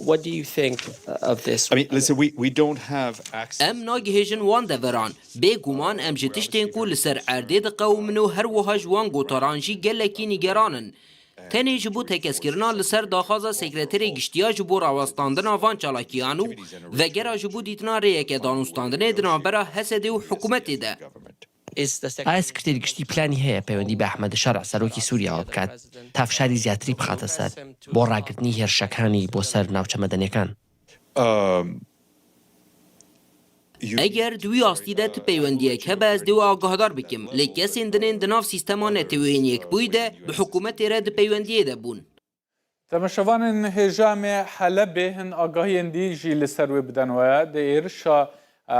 What do you think of this? I mean, listen, we, we don't have access. Em nagihêjin wan deveran. Bêguman em ji tiştên ku li ser erdê diqewimin û her wiha ji wan gotaran jî gelekî nîgeran in. Tenê ji bo tekeskirina li ser daxwaza Sekreterê Giştiya ji bo rawestandina van çalakiyan û vegera ji bo dîtina rêyeke danûstandinê di navbera H S D û hikûmetê de. ئایا سکرتێری گشتی پلانی هەیە پەیوەندی بە ئەحمەد شەرع سەرۆکی سووریاوە بکات تا فشاری زیاتری بخاتە سەر بۆ ڕاگرتنی هێرشەکانی بۆ سەر ناوچە مەدەنیەکان؟ Eger di wî astî de ti peywendiyek hebe ez dê we agahdar bikim. Lê kesên din ên di nav sîstema neteweyên yekbûyî de bi hikûmetê re di peywendiyê de bûn. Temaşevanên hêja me Helebê hin agahiyên dî jî li ser wê bidin we. Di êrişa e,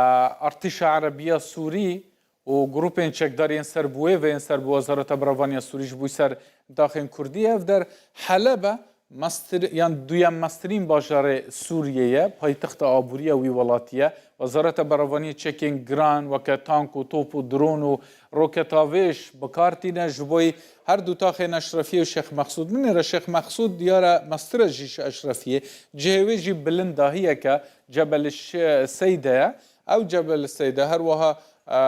Artêşa Erebiya Sûrî û grûpên çekdar yên ser bi wê ve yên ser bi Wezareta Berevan ya Sûrî ji bo ser daxên Kurdî ev der Heleb e. Mestir, yan duyem mestirîn bajarê Sûriyê ye, paytexta aborî ya wî welatî ye. Wezareta Berevaniyê çekên giran weke tank û top û dron û roketavêj bi kar tîne. Ji bo her du taxên Eşrefiyê û Şêx Mexsûd. Binêre Şêx Mexsûd diyar e mestir e jî ji Eşrefiyê. Cihê wê jî bilindahiyeke Cebel Ş-, Seyde ye. Ew Cebel Seyde her wiha, e,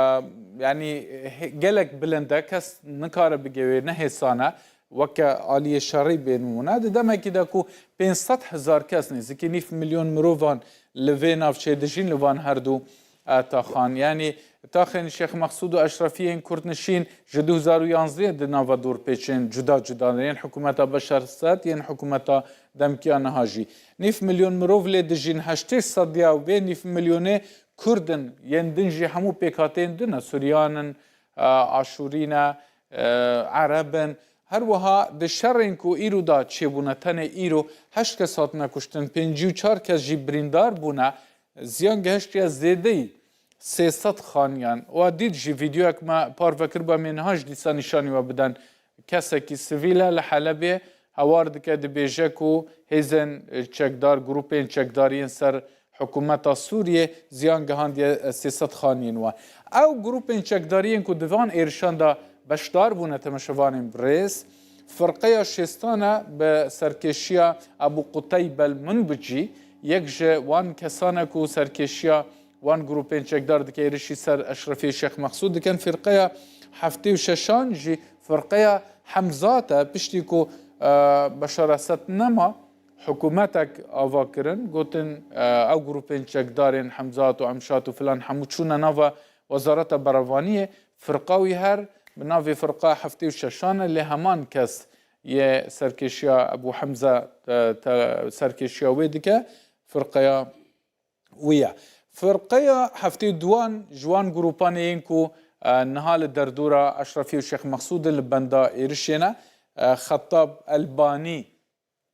yanî he-, gelek bilind e, kes nikare bigê wê, ne hêsan e. Weke aliyê şerî bê nimûne. Di demekî de ku pênc sed hezar kes, nêzîkî nîv milyon mirovan li vê navçeyê dijîn li van her du, e, taxan. Yanî taxên Şêx Mexsûd û Eşrefiyên Kurdnişîn ji du hezar û yanzdehê di nava dorpêçên cuda cuda de, yên hikûmeta Beşar Esed, yên hikûmeta demkî ya niha jî. Nîv milyon mirov lê dijîn, heştê sediya wê nîv milyonê Kurd in, yên din jî hemû pêkhateyên din e, Suryan in, e, Aşûrî ne, e, Ereb in. Her wiha di şerên ku îro de çêbûne, tenê îro heşt kes hatine kuştin, pêncî û çar kes jî birîndar bûne, ziyan gihiştiye zêdeyî sê sed xaniyan. We dît jî vîdeoyek me parve kiribe, em ê niha jî dîsa nîşanî we bidin. Kesekî sivîl e li Helebê hewar dike, dibêje ku hêzên çekdar, grûpên çekdar yên ser hikûmeta Sûriyê ziyan gihandiye sê sed xaniyên we. Ew grûpên çekdarî yên ku di van êrişan de beşdar bûne, temeşevanên birêz, firqeya şêstan e bi serkêşiya Ebû Quteyb el Munbicî, yek ji wan kesan e ku serkêşiya wan grûpên çekdar dike, êrişî ser Eşrefiyê Şêx Mexsûd dikin. Firqeya heftê û şeşan jî firqeya Hemzat e, piştî ku, e, Beşar Esed nema, hikûmetek ava kirin, gotin, e, ew grûpên çekdarên Hemzat û Emşat û filan hemû çûne nava Wezareta Berevaniyê. Firqa wî her bi navê firqa heftê û şeşan e, lê heman kes yê serkêşiya Ebû Hemze, e, te-, serkêşiya wê dike, firqeya wî ye. Firqeya heftê û duan ji wan grûpan ê yên ku, e, niha li derdora Eşrefiyê û Şêx Mexsûdê li benda êrişê ne, e, Xetab Elbanî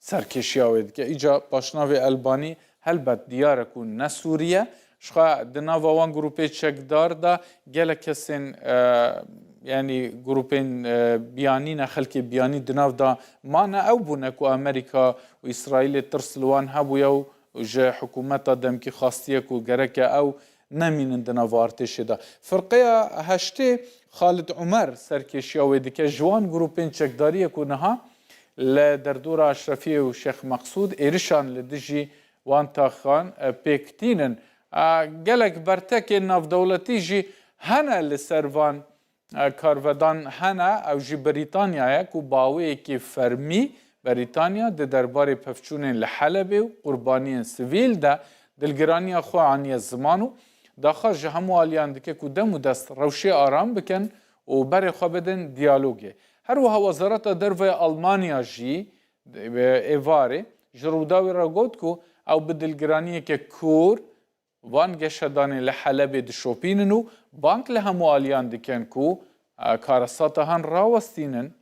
serkêşiya wê dike. Îca paşnavê Elbanî helbet diyar e ku ne Sûrî ye. Jixwe di nava wan grûpê çekdar de gelek kesên, e, yanî grûpên, e, biyanî ne, xelkê biyanî di nav de mane. Ew bûne ku Amerîka û Îsraîlê tirs li wan hebûye û ji hikûmeta demkî xastiye ku gereke ew nemînin di nava artêşê de. Firqeya heştê Xalid Umer serkêşiya wê dike. Ji wan grûpên çekdariyê ku niha li derdora Eşrefiyê û Şêx Mexsûd êrişan li dijî wan taxan, e, pêk tînin. E, gelek bertekên navdewletî jî hene li ser van, e, karvedan hene. Ew jî Brîtanya ye ku baweyekî fermî Brîtanya di derbarê pevçûnên li Helebê û qurbaniyên sivîl de dilgiraniya xwe aniye ziman û daxwaz ji hemû aliyan dike ku dem û dest rewşê aram bikin û berê xwe bidin diyalogê. Her wiha Wezareta Derve ya Almanya jî êvarê ji Rûdawê re got ku ew bi dilgiraniyeke kûr van geşedanên li Helebê dişopînin û bang li hemû aliyan dikin ku, e, karesata han rawestînin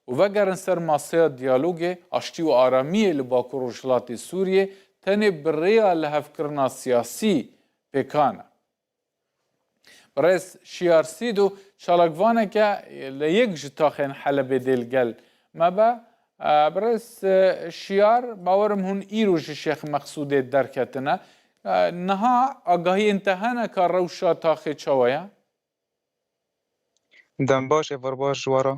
û vegerin ser masaya diyalogê, aştî û aramiyê li Bakur Rojhilatê Sûriyê. Tenê bi rêya lihevkirina siyasî pêkan e. Birêz Şiyar Sîdo, çalakvaneke li yek ji taxên Helebê dê li gel me be. E, Birêz, e, Şiyar, bawerim hûn îro ji Şêx Mexsûdê derketine. E, niha agahiyên te hene ka rewşa taxê çawa ye? Dem baş, êvar baş ji we re.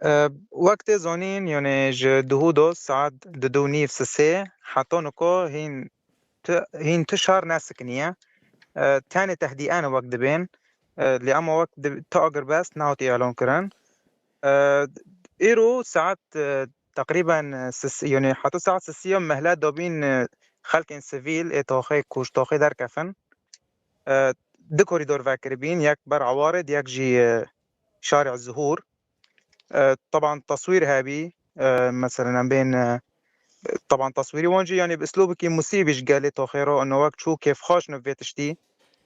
E, wek tê zanîn, yanî ji duhû do saet dudu nîv sisê heta niko hîn tu, hîn tu şar nesikiniye. E, tenê tehdîen wek dibên. E, lê ema wek di, tu agirbest nehatiye elan kirin. E, îro saet, e, teqrîben, e, sis, yanî heta saet sisiya mehlet dabîn, e, xelkên sivîl ê taxê ku ji taxê derkefin. E, du korîdor vekiribîn, yek ber Ewarê, yek jî, e, şarê Zuhûr. E, teban teswîr hebî, e, meselen em bên, e, teban teswîrî wan jî, yanî bi islûbekî musîbî ji gelê taxê re, ino wek çû kêfxweş ne vê tiştî.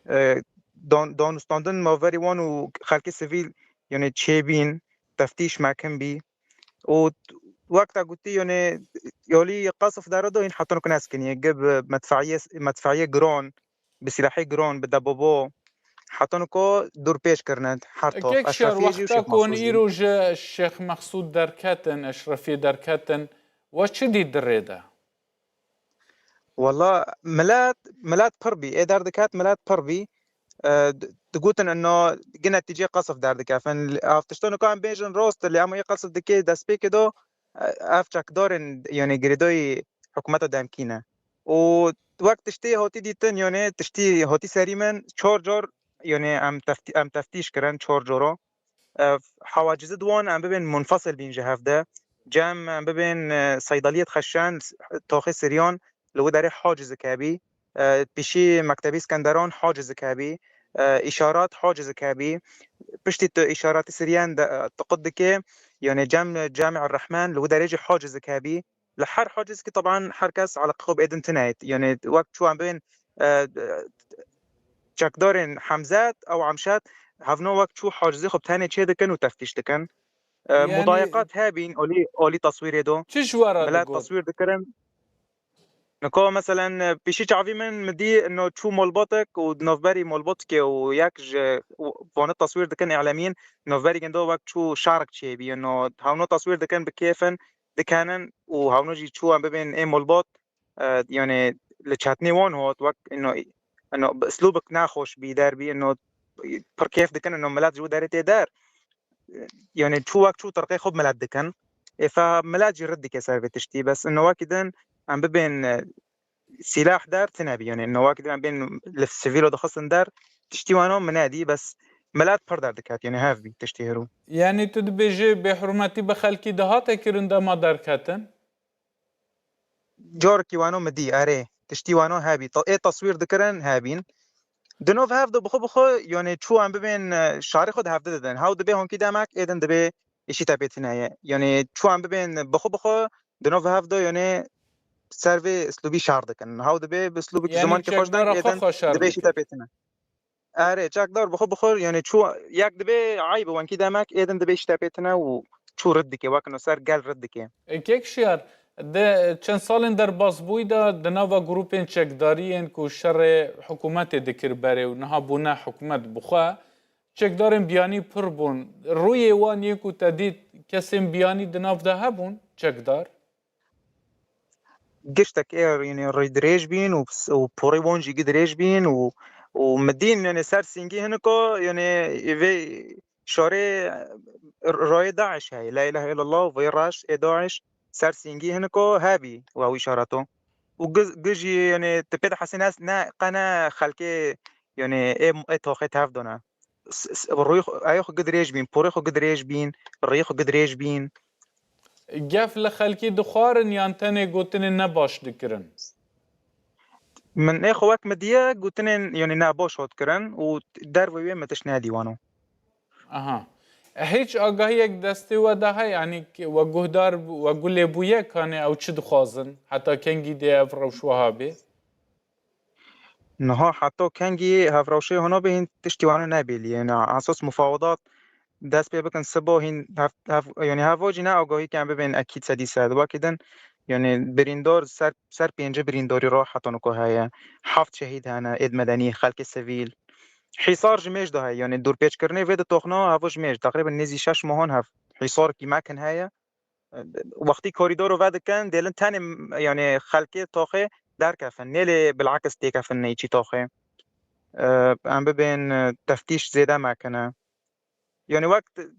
E, dan-, danûstandin ma verî wan û xelkê sivîl, yanî çêbîn, teftîş mekin bî. Û wek te gotî, yanî yolî qasif dere do hîn hetan ku neskiniye, gi bi medfeiyê, medfeiyê giran, bi silahê giran, bi debobo, hetan ku dûr pêç kirine her tax. Kek Şiyar, Eşrefiyê jî û wexta Şêx ku hûn Mexsûd jî. Îro ji Şêx Mexsûd derketin, Eşrefiyê derketin, we çi dît di rê de? Wela milet, milet pir bî. Ê derdiket milet pir bî. E, di-, digotin ino gi netîcê qesf derdikefin. Ev tişta nika em bêjin rast, lê ema yê qesf dikê destpêkê de, e, ev çekdarên, yanî girêdayî hikûmeta demkî ne. Û wek tiştê hatî dîtin, yanî tiştî hatî serî min çar car, yanî em teftî-, em teftîş kirin çar cara. E, hewacizî di wan em bibên munfesil bîn ji hev de. Cem em bibên, e, seydeliyê dixeşen, taxê Siryan li wî derê hacizek hebî. E, pişî mektebî Skenderan hacizek hebî. E, îşarat hacizek hebî. Piştî tu îşaratî Siryan de, e, tu qut dikê, yanî cem, Cami'ir Rehman li wî derê jî hacizek hebî. Li her hacizkî teban her kes eleqê xwe bi êdin tune ye. Yanî wek çû em bibên, e, çekdarên Hemzet ew Emşet hevno wek çû hacizê xwe bi tenê çê dikin û teftîş dikin. E, Yanî mudayeqat hebîn, olî, olî teswîrê do. Çi ji we re Milet digot? Teswîr dikirin. Nika meselen, e, pêşî çavî min mi dî ino çû molbatek û di navberî molbatekê û yek ji vane teswîr dikin îlemîn, navberî gindo wek çû şarik çêbî. Ino hevno teswîr dikin bi kêfin, dikenin û hevno jî çû em bibên ê molbat, e, yanî li çetnê wan hot, wek ino, ino bi islûbek nexweş bî derbî, ino pir kêf dikin, ino milet ji wî derê tê der. Yanî çû wek çû tirqê xwe bi milet dikin. Ê fe milet jî rid dike ser vê tiştî. Bes ino wekî din em bibên, e, sîlah der tine bî. Yanî ino wekî din em bên li sivîlo dixistin der, tiştî wano min nedî, bes milet pir derdiket, yanî hev bî tiştî hêrû. Yanî tu dibêjî bêhurmetî bi xelkî dihate kirin dema derketin? Carekî wano min dî, erê. Tiştî wano hebî. Ta-, ê teswîr dikirin hebîn. Di nav hev de bi xwe bi xwe, yanî çû em bibên, e, şarê xwe di hevde didin. Hew dibê honkî demek, ê din dibê îşî tepêtine ye. Yanî çû em bibên bi xwe bi xwe, di nav hev de, yanî ser vê islûbî şar dikin. Hew dibê bi islûbekî Yanî zimankî xweş çekdara den, ê xwe din xwe şar dibê îşî dike. Tepêtine. Erê, çekdar bi xwe bi xwe, yanî çû yek dibê eyb e, wenkî demek ê din dibê îşî tepêtine û çû rid dike, wek no ser gel rid dike. E, Kek Şiyar, di çend salên derbasbûyî de di nava grûpên çekdarî yên ku şerê hikûmetê dikir berê û niha bûne hikûmet bi xwe, çekdarên biyanî pir bûn. Rûyê wan yên ku te dît, kesên biyanî di nav de hebûn, çekdar? Giştek ê, yanî, rîdirêj bîn û, û porê wan jî gidirêj bîn û, û min dîn, yanî, ser sîngî hiniko, yanî, vê şarê, e, rayê DAIŞ heye. La ilahe illallah û vê reş ê DAIŞ ser sîngî hiniko hebî we wî şarato. Û gi-, gi jî, yanî, tu pê dihesî ne, ne, qe ne xelkê, yanî, ê, ê toxê tev done. S-, s-, rûyê xwe, eyê xwe gidirêj bîn, porê xwe gidirêj bîn, rîyê xwe gidirêj bîn. Gef li xelkî dixwarin yan tenê gotinên ne baş dikirin? Min ê xwe wek min diye gotinên, yanî ne baş hat kirin û dervê wê min tişt nedî wano. Aha. Hîç agahiyek destê we de heye, yanî we guhdar, we guh lê bûye, kanê ew çi dixwazin? Heta kengî dê ev rewş wiha bê? Niha heta kengî hevrewşê hona bê hîn tiştî wana nebêliye. Na esas mufawedat dest pê bikin sibo hîn hev, hev, yanî heva jî ne agahî ken bibên ekîd sedî sed. Wekî din, yanî birîndar ser, ser pêncî birîndarî re heta niko heye. Heft şehîd hene, êd medenî, xelkê sivîl. Hîsar ji mêj de heye, yanî dorpêçkirinê vê di toxna hevû ji mêj, teqrîben nêzî şeş mehan hev hîsarekî mekin heye. Wextî korîdoro vedikin, dêlin tenê, yanî xelkê toxê derkefin, nêlê bilakis têkefin neyçî toxê. E, em bibên, e, teftîş zêde mekine. Yanî wek t-,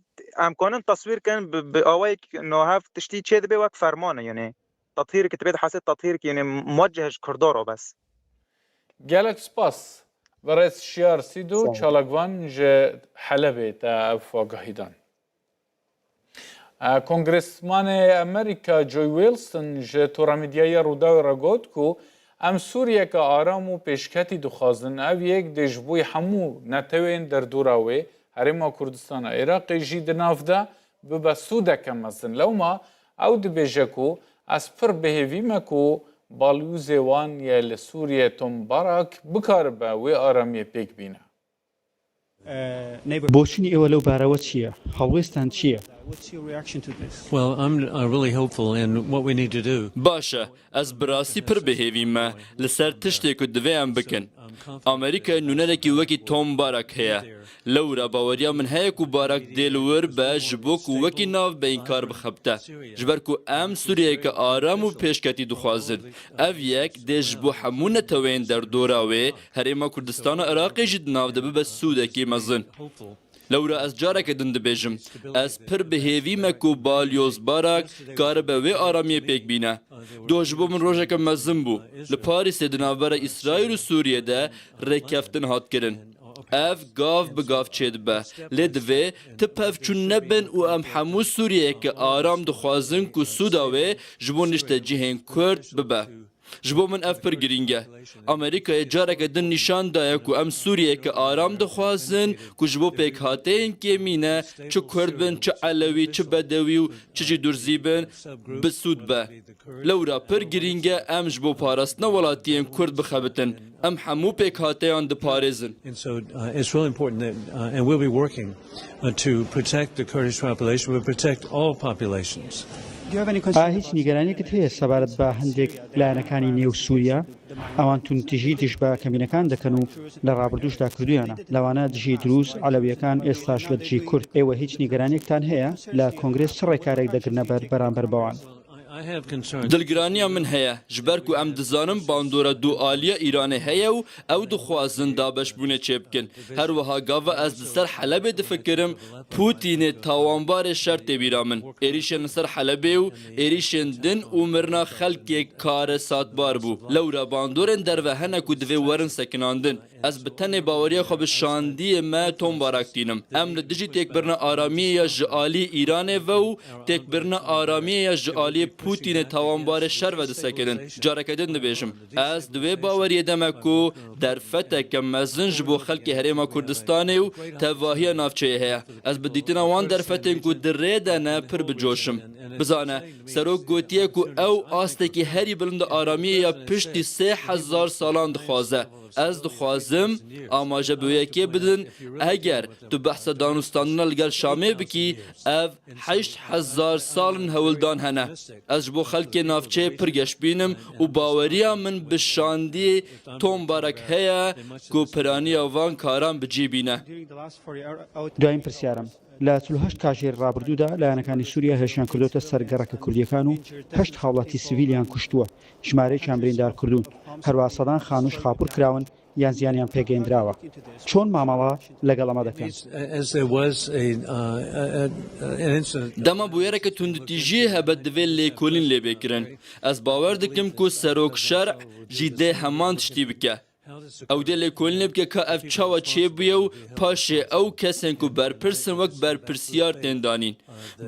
em kanin teswîr kin bi, bi awayek nahev tiştî çê dibe wek ferman e, yanî tathîrek dibe di hesê tathîrek, yanî muweceh ji Kurdoro bes. Gelek spas. Berêz Şiyar Sîdû, çalakvan ji Helebê te ev agahî dan. E, Kongresmanê Amerîka Joy Wilson ji Tora Medyaya Rûdawê re got ku em Sûriyeke aram û pêşketî dixwazin. Ev yek dê ji bo hemû netewên derdora wê, Herêma Kurdistana Iraqê jî di nav de bibe sûdeke mezin. Lewma ew dibêje ku ez pir bi hêvî me ku balyozê wan yê li Sûriyê Tom Barak bikaribe wê aramiyê pêk bîne. بۆچوونی ئێوە لەو بارەوە چییە؟ هەڵوێستان چییە؟ Well, I'm uh, really hopeful in what we need to do. Baş e, ez bi rastî pir bi hêvî me li ser tiştê ku divê em bikin. Amerîkayê nûnerekî wekî Tom Barak heye. Lewra baweriya min heye ku Barak dê li wir be ji bo ku wekî navbeyîn kar bixebite. Ji ber ku em Sûriyeyeke aram û pêşketî dixwazin. Ev yek dê ji bo hemû neteweyên derdora wê, Herêma Kurdistana Iraqê jî di nav de bibe sûdekî mezin. Lewra ez careke din dibêjim, ez pir bi hêvî me ku Balyoz Barak karibe wê aramiyê pêk bîne. Doh ji bo min rojeke mezin bû. Li Parîsê di navbera Îsraîl û Sûriyê de rêkeftin hat kirin. Ev gav bi gav çêdibe. Lê divê ti pevçûn nebin û em hemû Sûriyeyeke aram dixwazin ku sûda wê ji bo niştecihên Kurd bibe. Ji bo min ev pir girîng e. Amerîkayê careke din nîşan daye ku em Sûriyeyeke aram dixwazin ku ji bo pêkhateyên kêmîne, çi Kurd bin, çi Elewî, çi Bedewî û çi jî Durzî bin, bi sûd be. Lewra pir girîng e em ji bo parastina welatiyên Kurd bixebitin. Em hemû pêkhateyan diparêzin. And so uh, it's really important that, uh, and we'll be working uh, to protect the Kurdish population, but protect all populations. ئایا هیچ نیگەرانیەکت هەیە سەبارەت بە هەندێک لایەنەکانی نێو سووریا؟ ئەوان توندتیژی دژ بە کەمینەکان دەکەن و لە ڕابردووشدا کردویانە. لەوانە دژی دروز، عەلەویەکان، ئێستاش بە دژی کورد. ئێوە هیچ نیگەرانیەکتان هەیە؟ لە کۆنگرێس چ ڕێکارێک دەگرنە بەر بەرامبەر بەوان؟ Dilgiraniya min heye, ji ber ku em dizanin bandora dualiya Îranê heye û ew dixwazin dabeşbûnê çêbikin. Her wiha gava ez li ser Helebê difikirim, Pûtînê tawanbarê şer tê bîra min. Êrîşên li ser Helebê û êrîşên din û mirina xelkê karesatbar bû. Lewra bandorên derve hene ku divê werin sekinandin. Ez bi tenê baweriya xwe bi şandiyê me Tom Barak tînim. Em li dijî têkbirina aramiyê ya ji alî Îranê ve û têkbirina aramiyê ya ji alî Pûtînê tawanbarê şer ve disekinin. Careke din dibêjim, ez di wê baweriyê de me ku derfeteke mezin ji bo xelkê Herêma Kurdistanê û tevahiya navçeyê heye. Ez bi dîtina wan derfetên ku di rê de ne pir bi coş im. Bizane, Serok gotiye ku ew astekî herî bilind aramiyê ya piştî sê hezar salan dixwaze. Ez dixwazim amaje bi wê yekê bidin, eger tu behsa danûstandina li gel Şamê bikî, ev heşt hezar sal in hewldan hene. Ez ji bo xelkê navçeyê pir geşbîn im û baweriya min bi şandî Tom Barak heye ku piraniya van karan bi cî bîne. دوایین پرسیارم. لە چل و هەشت کاژێری ڕابردوودا لایەنەکانی سووریا هێرشیان کردوتە سەر گەڕەکە کوردیەکان و هەشت هاوڵاتی سڤیلیان کوشتووە، ژمارەیەکیان بریندار کردوون، هەروەها سەدان خانووش خاپوور کراون یان زیانیان پێگەیندراوە. چۆن مامەڵە لەگەڵ ئەمە دەکەن؟ Dema bûyereke tunditîjiyê hebe divê lêkolîn lê bê kirin. Ez bawer dikim ku serok şer jî dê heman tiştî bike. Ew dê lêkolînê bike ka ev çawa çêbûye û paşê ew kesên ku berpirs in wek berpirsiyar tên danîn.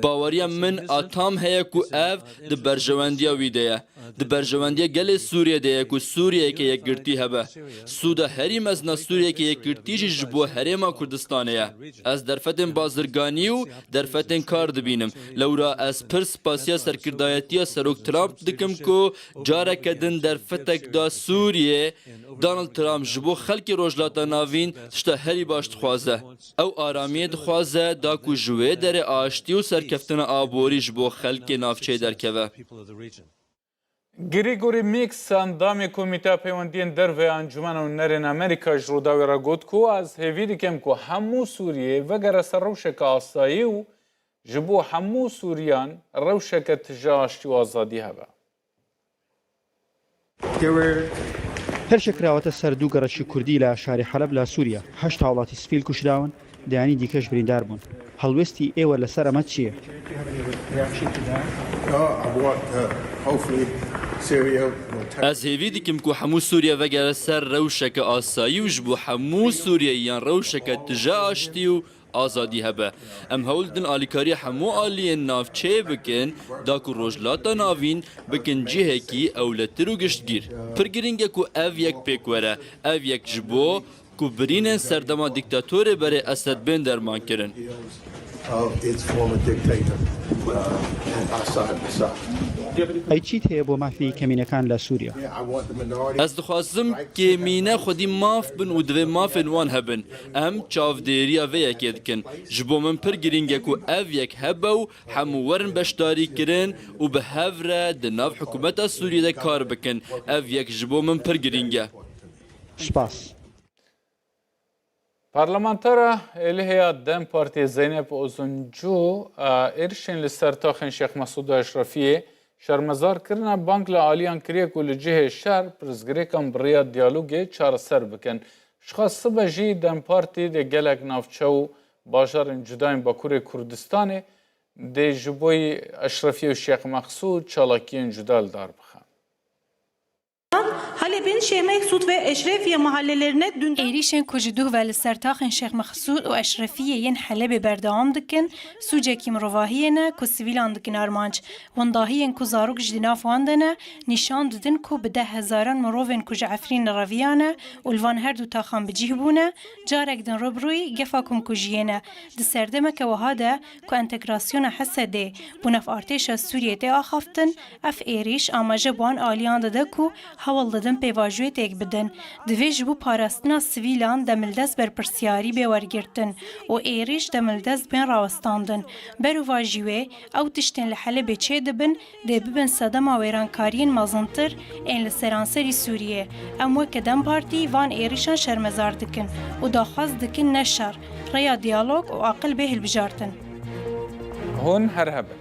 Baweriya min a tam heye ku ev di berjewendiya wî de ye. Di berjewendiya gelê Sûriyê de ye ku Sûriyeyeke yekgirtî hebe. Sûda herî mezin a Sûriyeyeke yekgirtî jî ji bo Herêma Kurdistanê ye. Ez derfetên bazirganî û derfetên kar dibînim. Lewra ez pir spasiya serkirdayetiya Serok Trump dikim ku careke din derfetek da Sûriyê. Donald Trump ji bo xelkê Rojhilata Navîn tişta herî baş dixwaze. Ew aramiyê dixwaze da ku ji wê derê aştî û serkeftina aborî ji bo xelkê navçeyê derkeve. Gregory Meeks, endamê Komîteya Peywendiyên Derve ya Encûmena Nûnerên Amerîka ji Rûdawê re got ku ez hêvî dikim ku hemû Sûriyeyê vegere ser rewşeke asayî û ji bo hemû Sûriyan rewşeke tije aştî û azadî hebe. هێرشێک کراوەتە سەر دوو گەڕەکی کوردی لە شاری حەلەب لە سووریا. هەشت هاوڵاتی سڤیل کوژراون، دەیانی دیکەش بریندار بوون. هەڵوێستی ئێوە لەسەر ئەمە چییە؟ Ez hêvî dikim ku hemû Sûriye vegere ser rewşeke asayî û ji bo hemû Sûriyeyiyan rewşeke tije aştî û azadî hebe. Em hewl din alîkariya hemû aliyên navçeyê bikin, da ku Rojhilata Navîn bikin cihekî ewletir û giştgîr. Pir girîng e ku ev yek pêk were. Ev yek ji bo ku birînên serdema dîktatorê berê Esed bên derman kirin. ئەی چیت هەیە بۆ مافی کەمینەکان لە سووریا؟ Ez dixwazim kêmîne xwedî maf bin û divê mafên wan hebin. Em çavdêriya vê yekê dikin. Ji bo min pir girîng e ku ev yek hebe û hemû werin beşdarîkirin û bi hev re di nav hikûmeta Sûriyê de kar bikin. Ev yek ji bo min pir girîng e. Spas. Parlamentera Êlihê ya DEM Partiyê Zeynep Uzuncu êrişên li ser taxên Şêx Mesûd û Eşrefiyê şermezarkirine bang li aliyan kiriye ku li cihê şer pirsgirêkan bi rêya diyalogê çareser bikin. Jixwe sibe jî DEM Partî di gelek navçe û bajarên cuda yên Bakurê Kurdistanê dê ji bo Eşrefiyê û Şêx Mesûd çalakiyên cuda li dar bixe. Halep'in Şehmehsud ve Eşrefiye mahallelerine dünden Êrîşên ku ji duh ve li ser taxên Şêx Mexsûd û Eşrefiyê yên Helebê berdewam dikin, sûcekî mirovahiyê ne ku sivîlan dikin armanc. Windahiyên ku zarok jî di nav wan de ne, nîşan didin ku bi deh hezaran mirovên ku ji Efrînê reviyane û li van her du taxan bi cih bûne, carek din rû bi rûyî gefa komkujiyê ne. Di serdemeke wiha de ku entegrasyona Hesedê bo nav artêşa Sûriyê tê axaftin, ev êrîş amaje bi wan aliyan dide ku hewl didin pêvajoyê têk bidin. Divê ji bo parastina sivîlan demildest berpirsiyarî bê wergirtin û êrîş demildest bên rawestandin. Berovajî wê, ew tiştên li Helebê çêdibin, dê bibin sedema wêrankariyên mezintir ên li seranserî Sûriyê. Em weke DEM Partî van êrîşan şermezar dikin û daxwaz dikin ne şer, rêya diyalog û aqil bê hilbijartin. Hûn her hebin.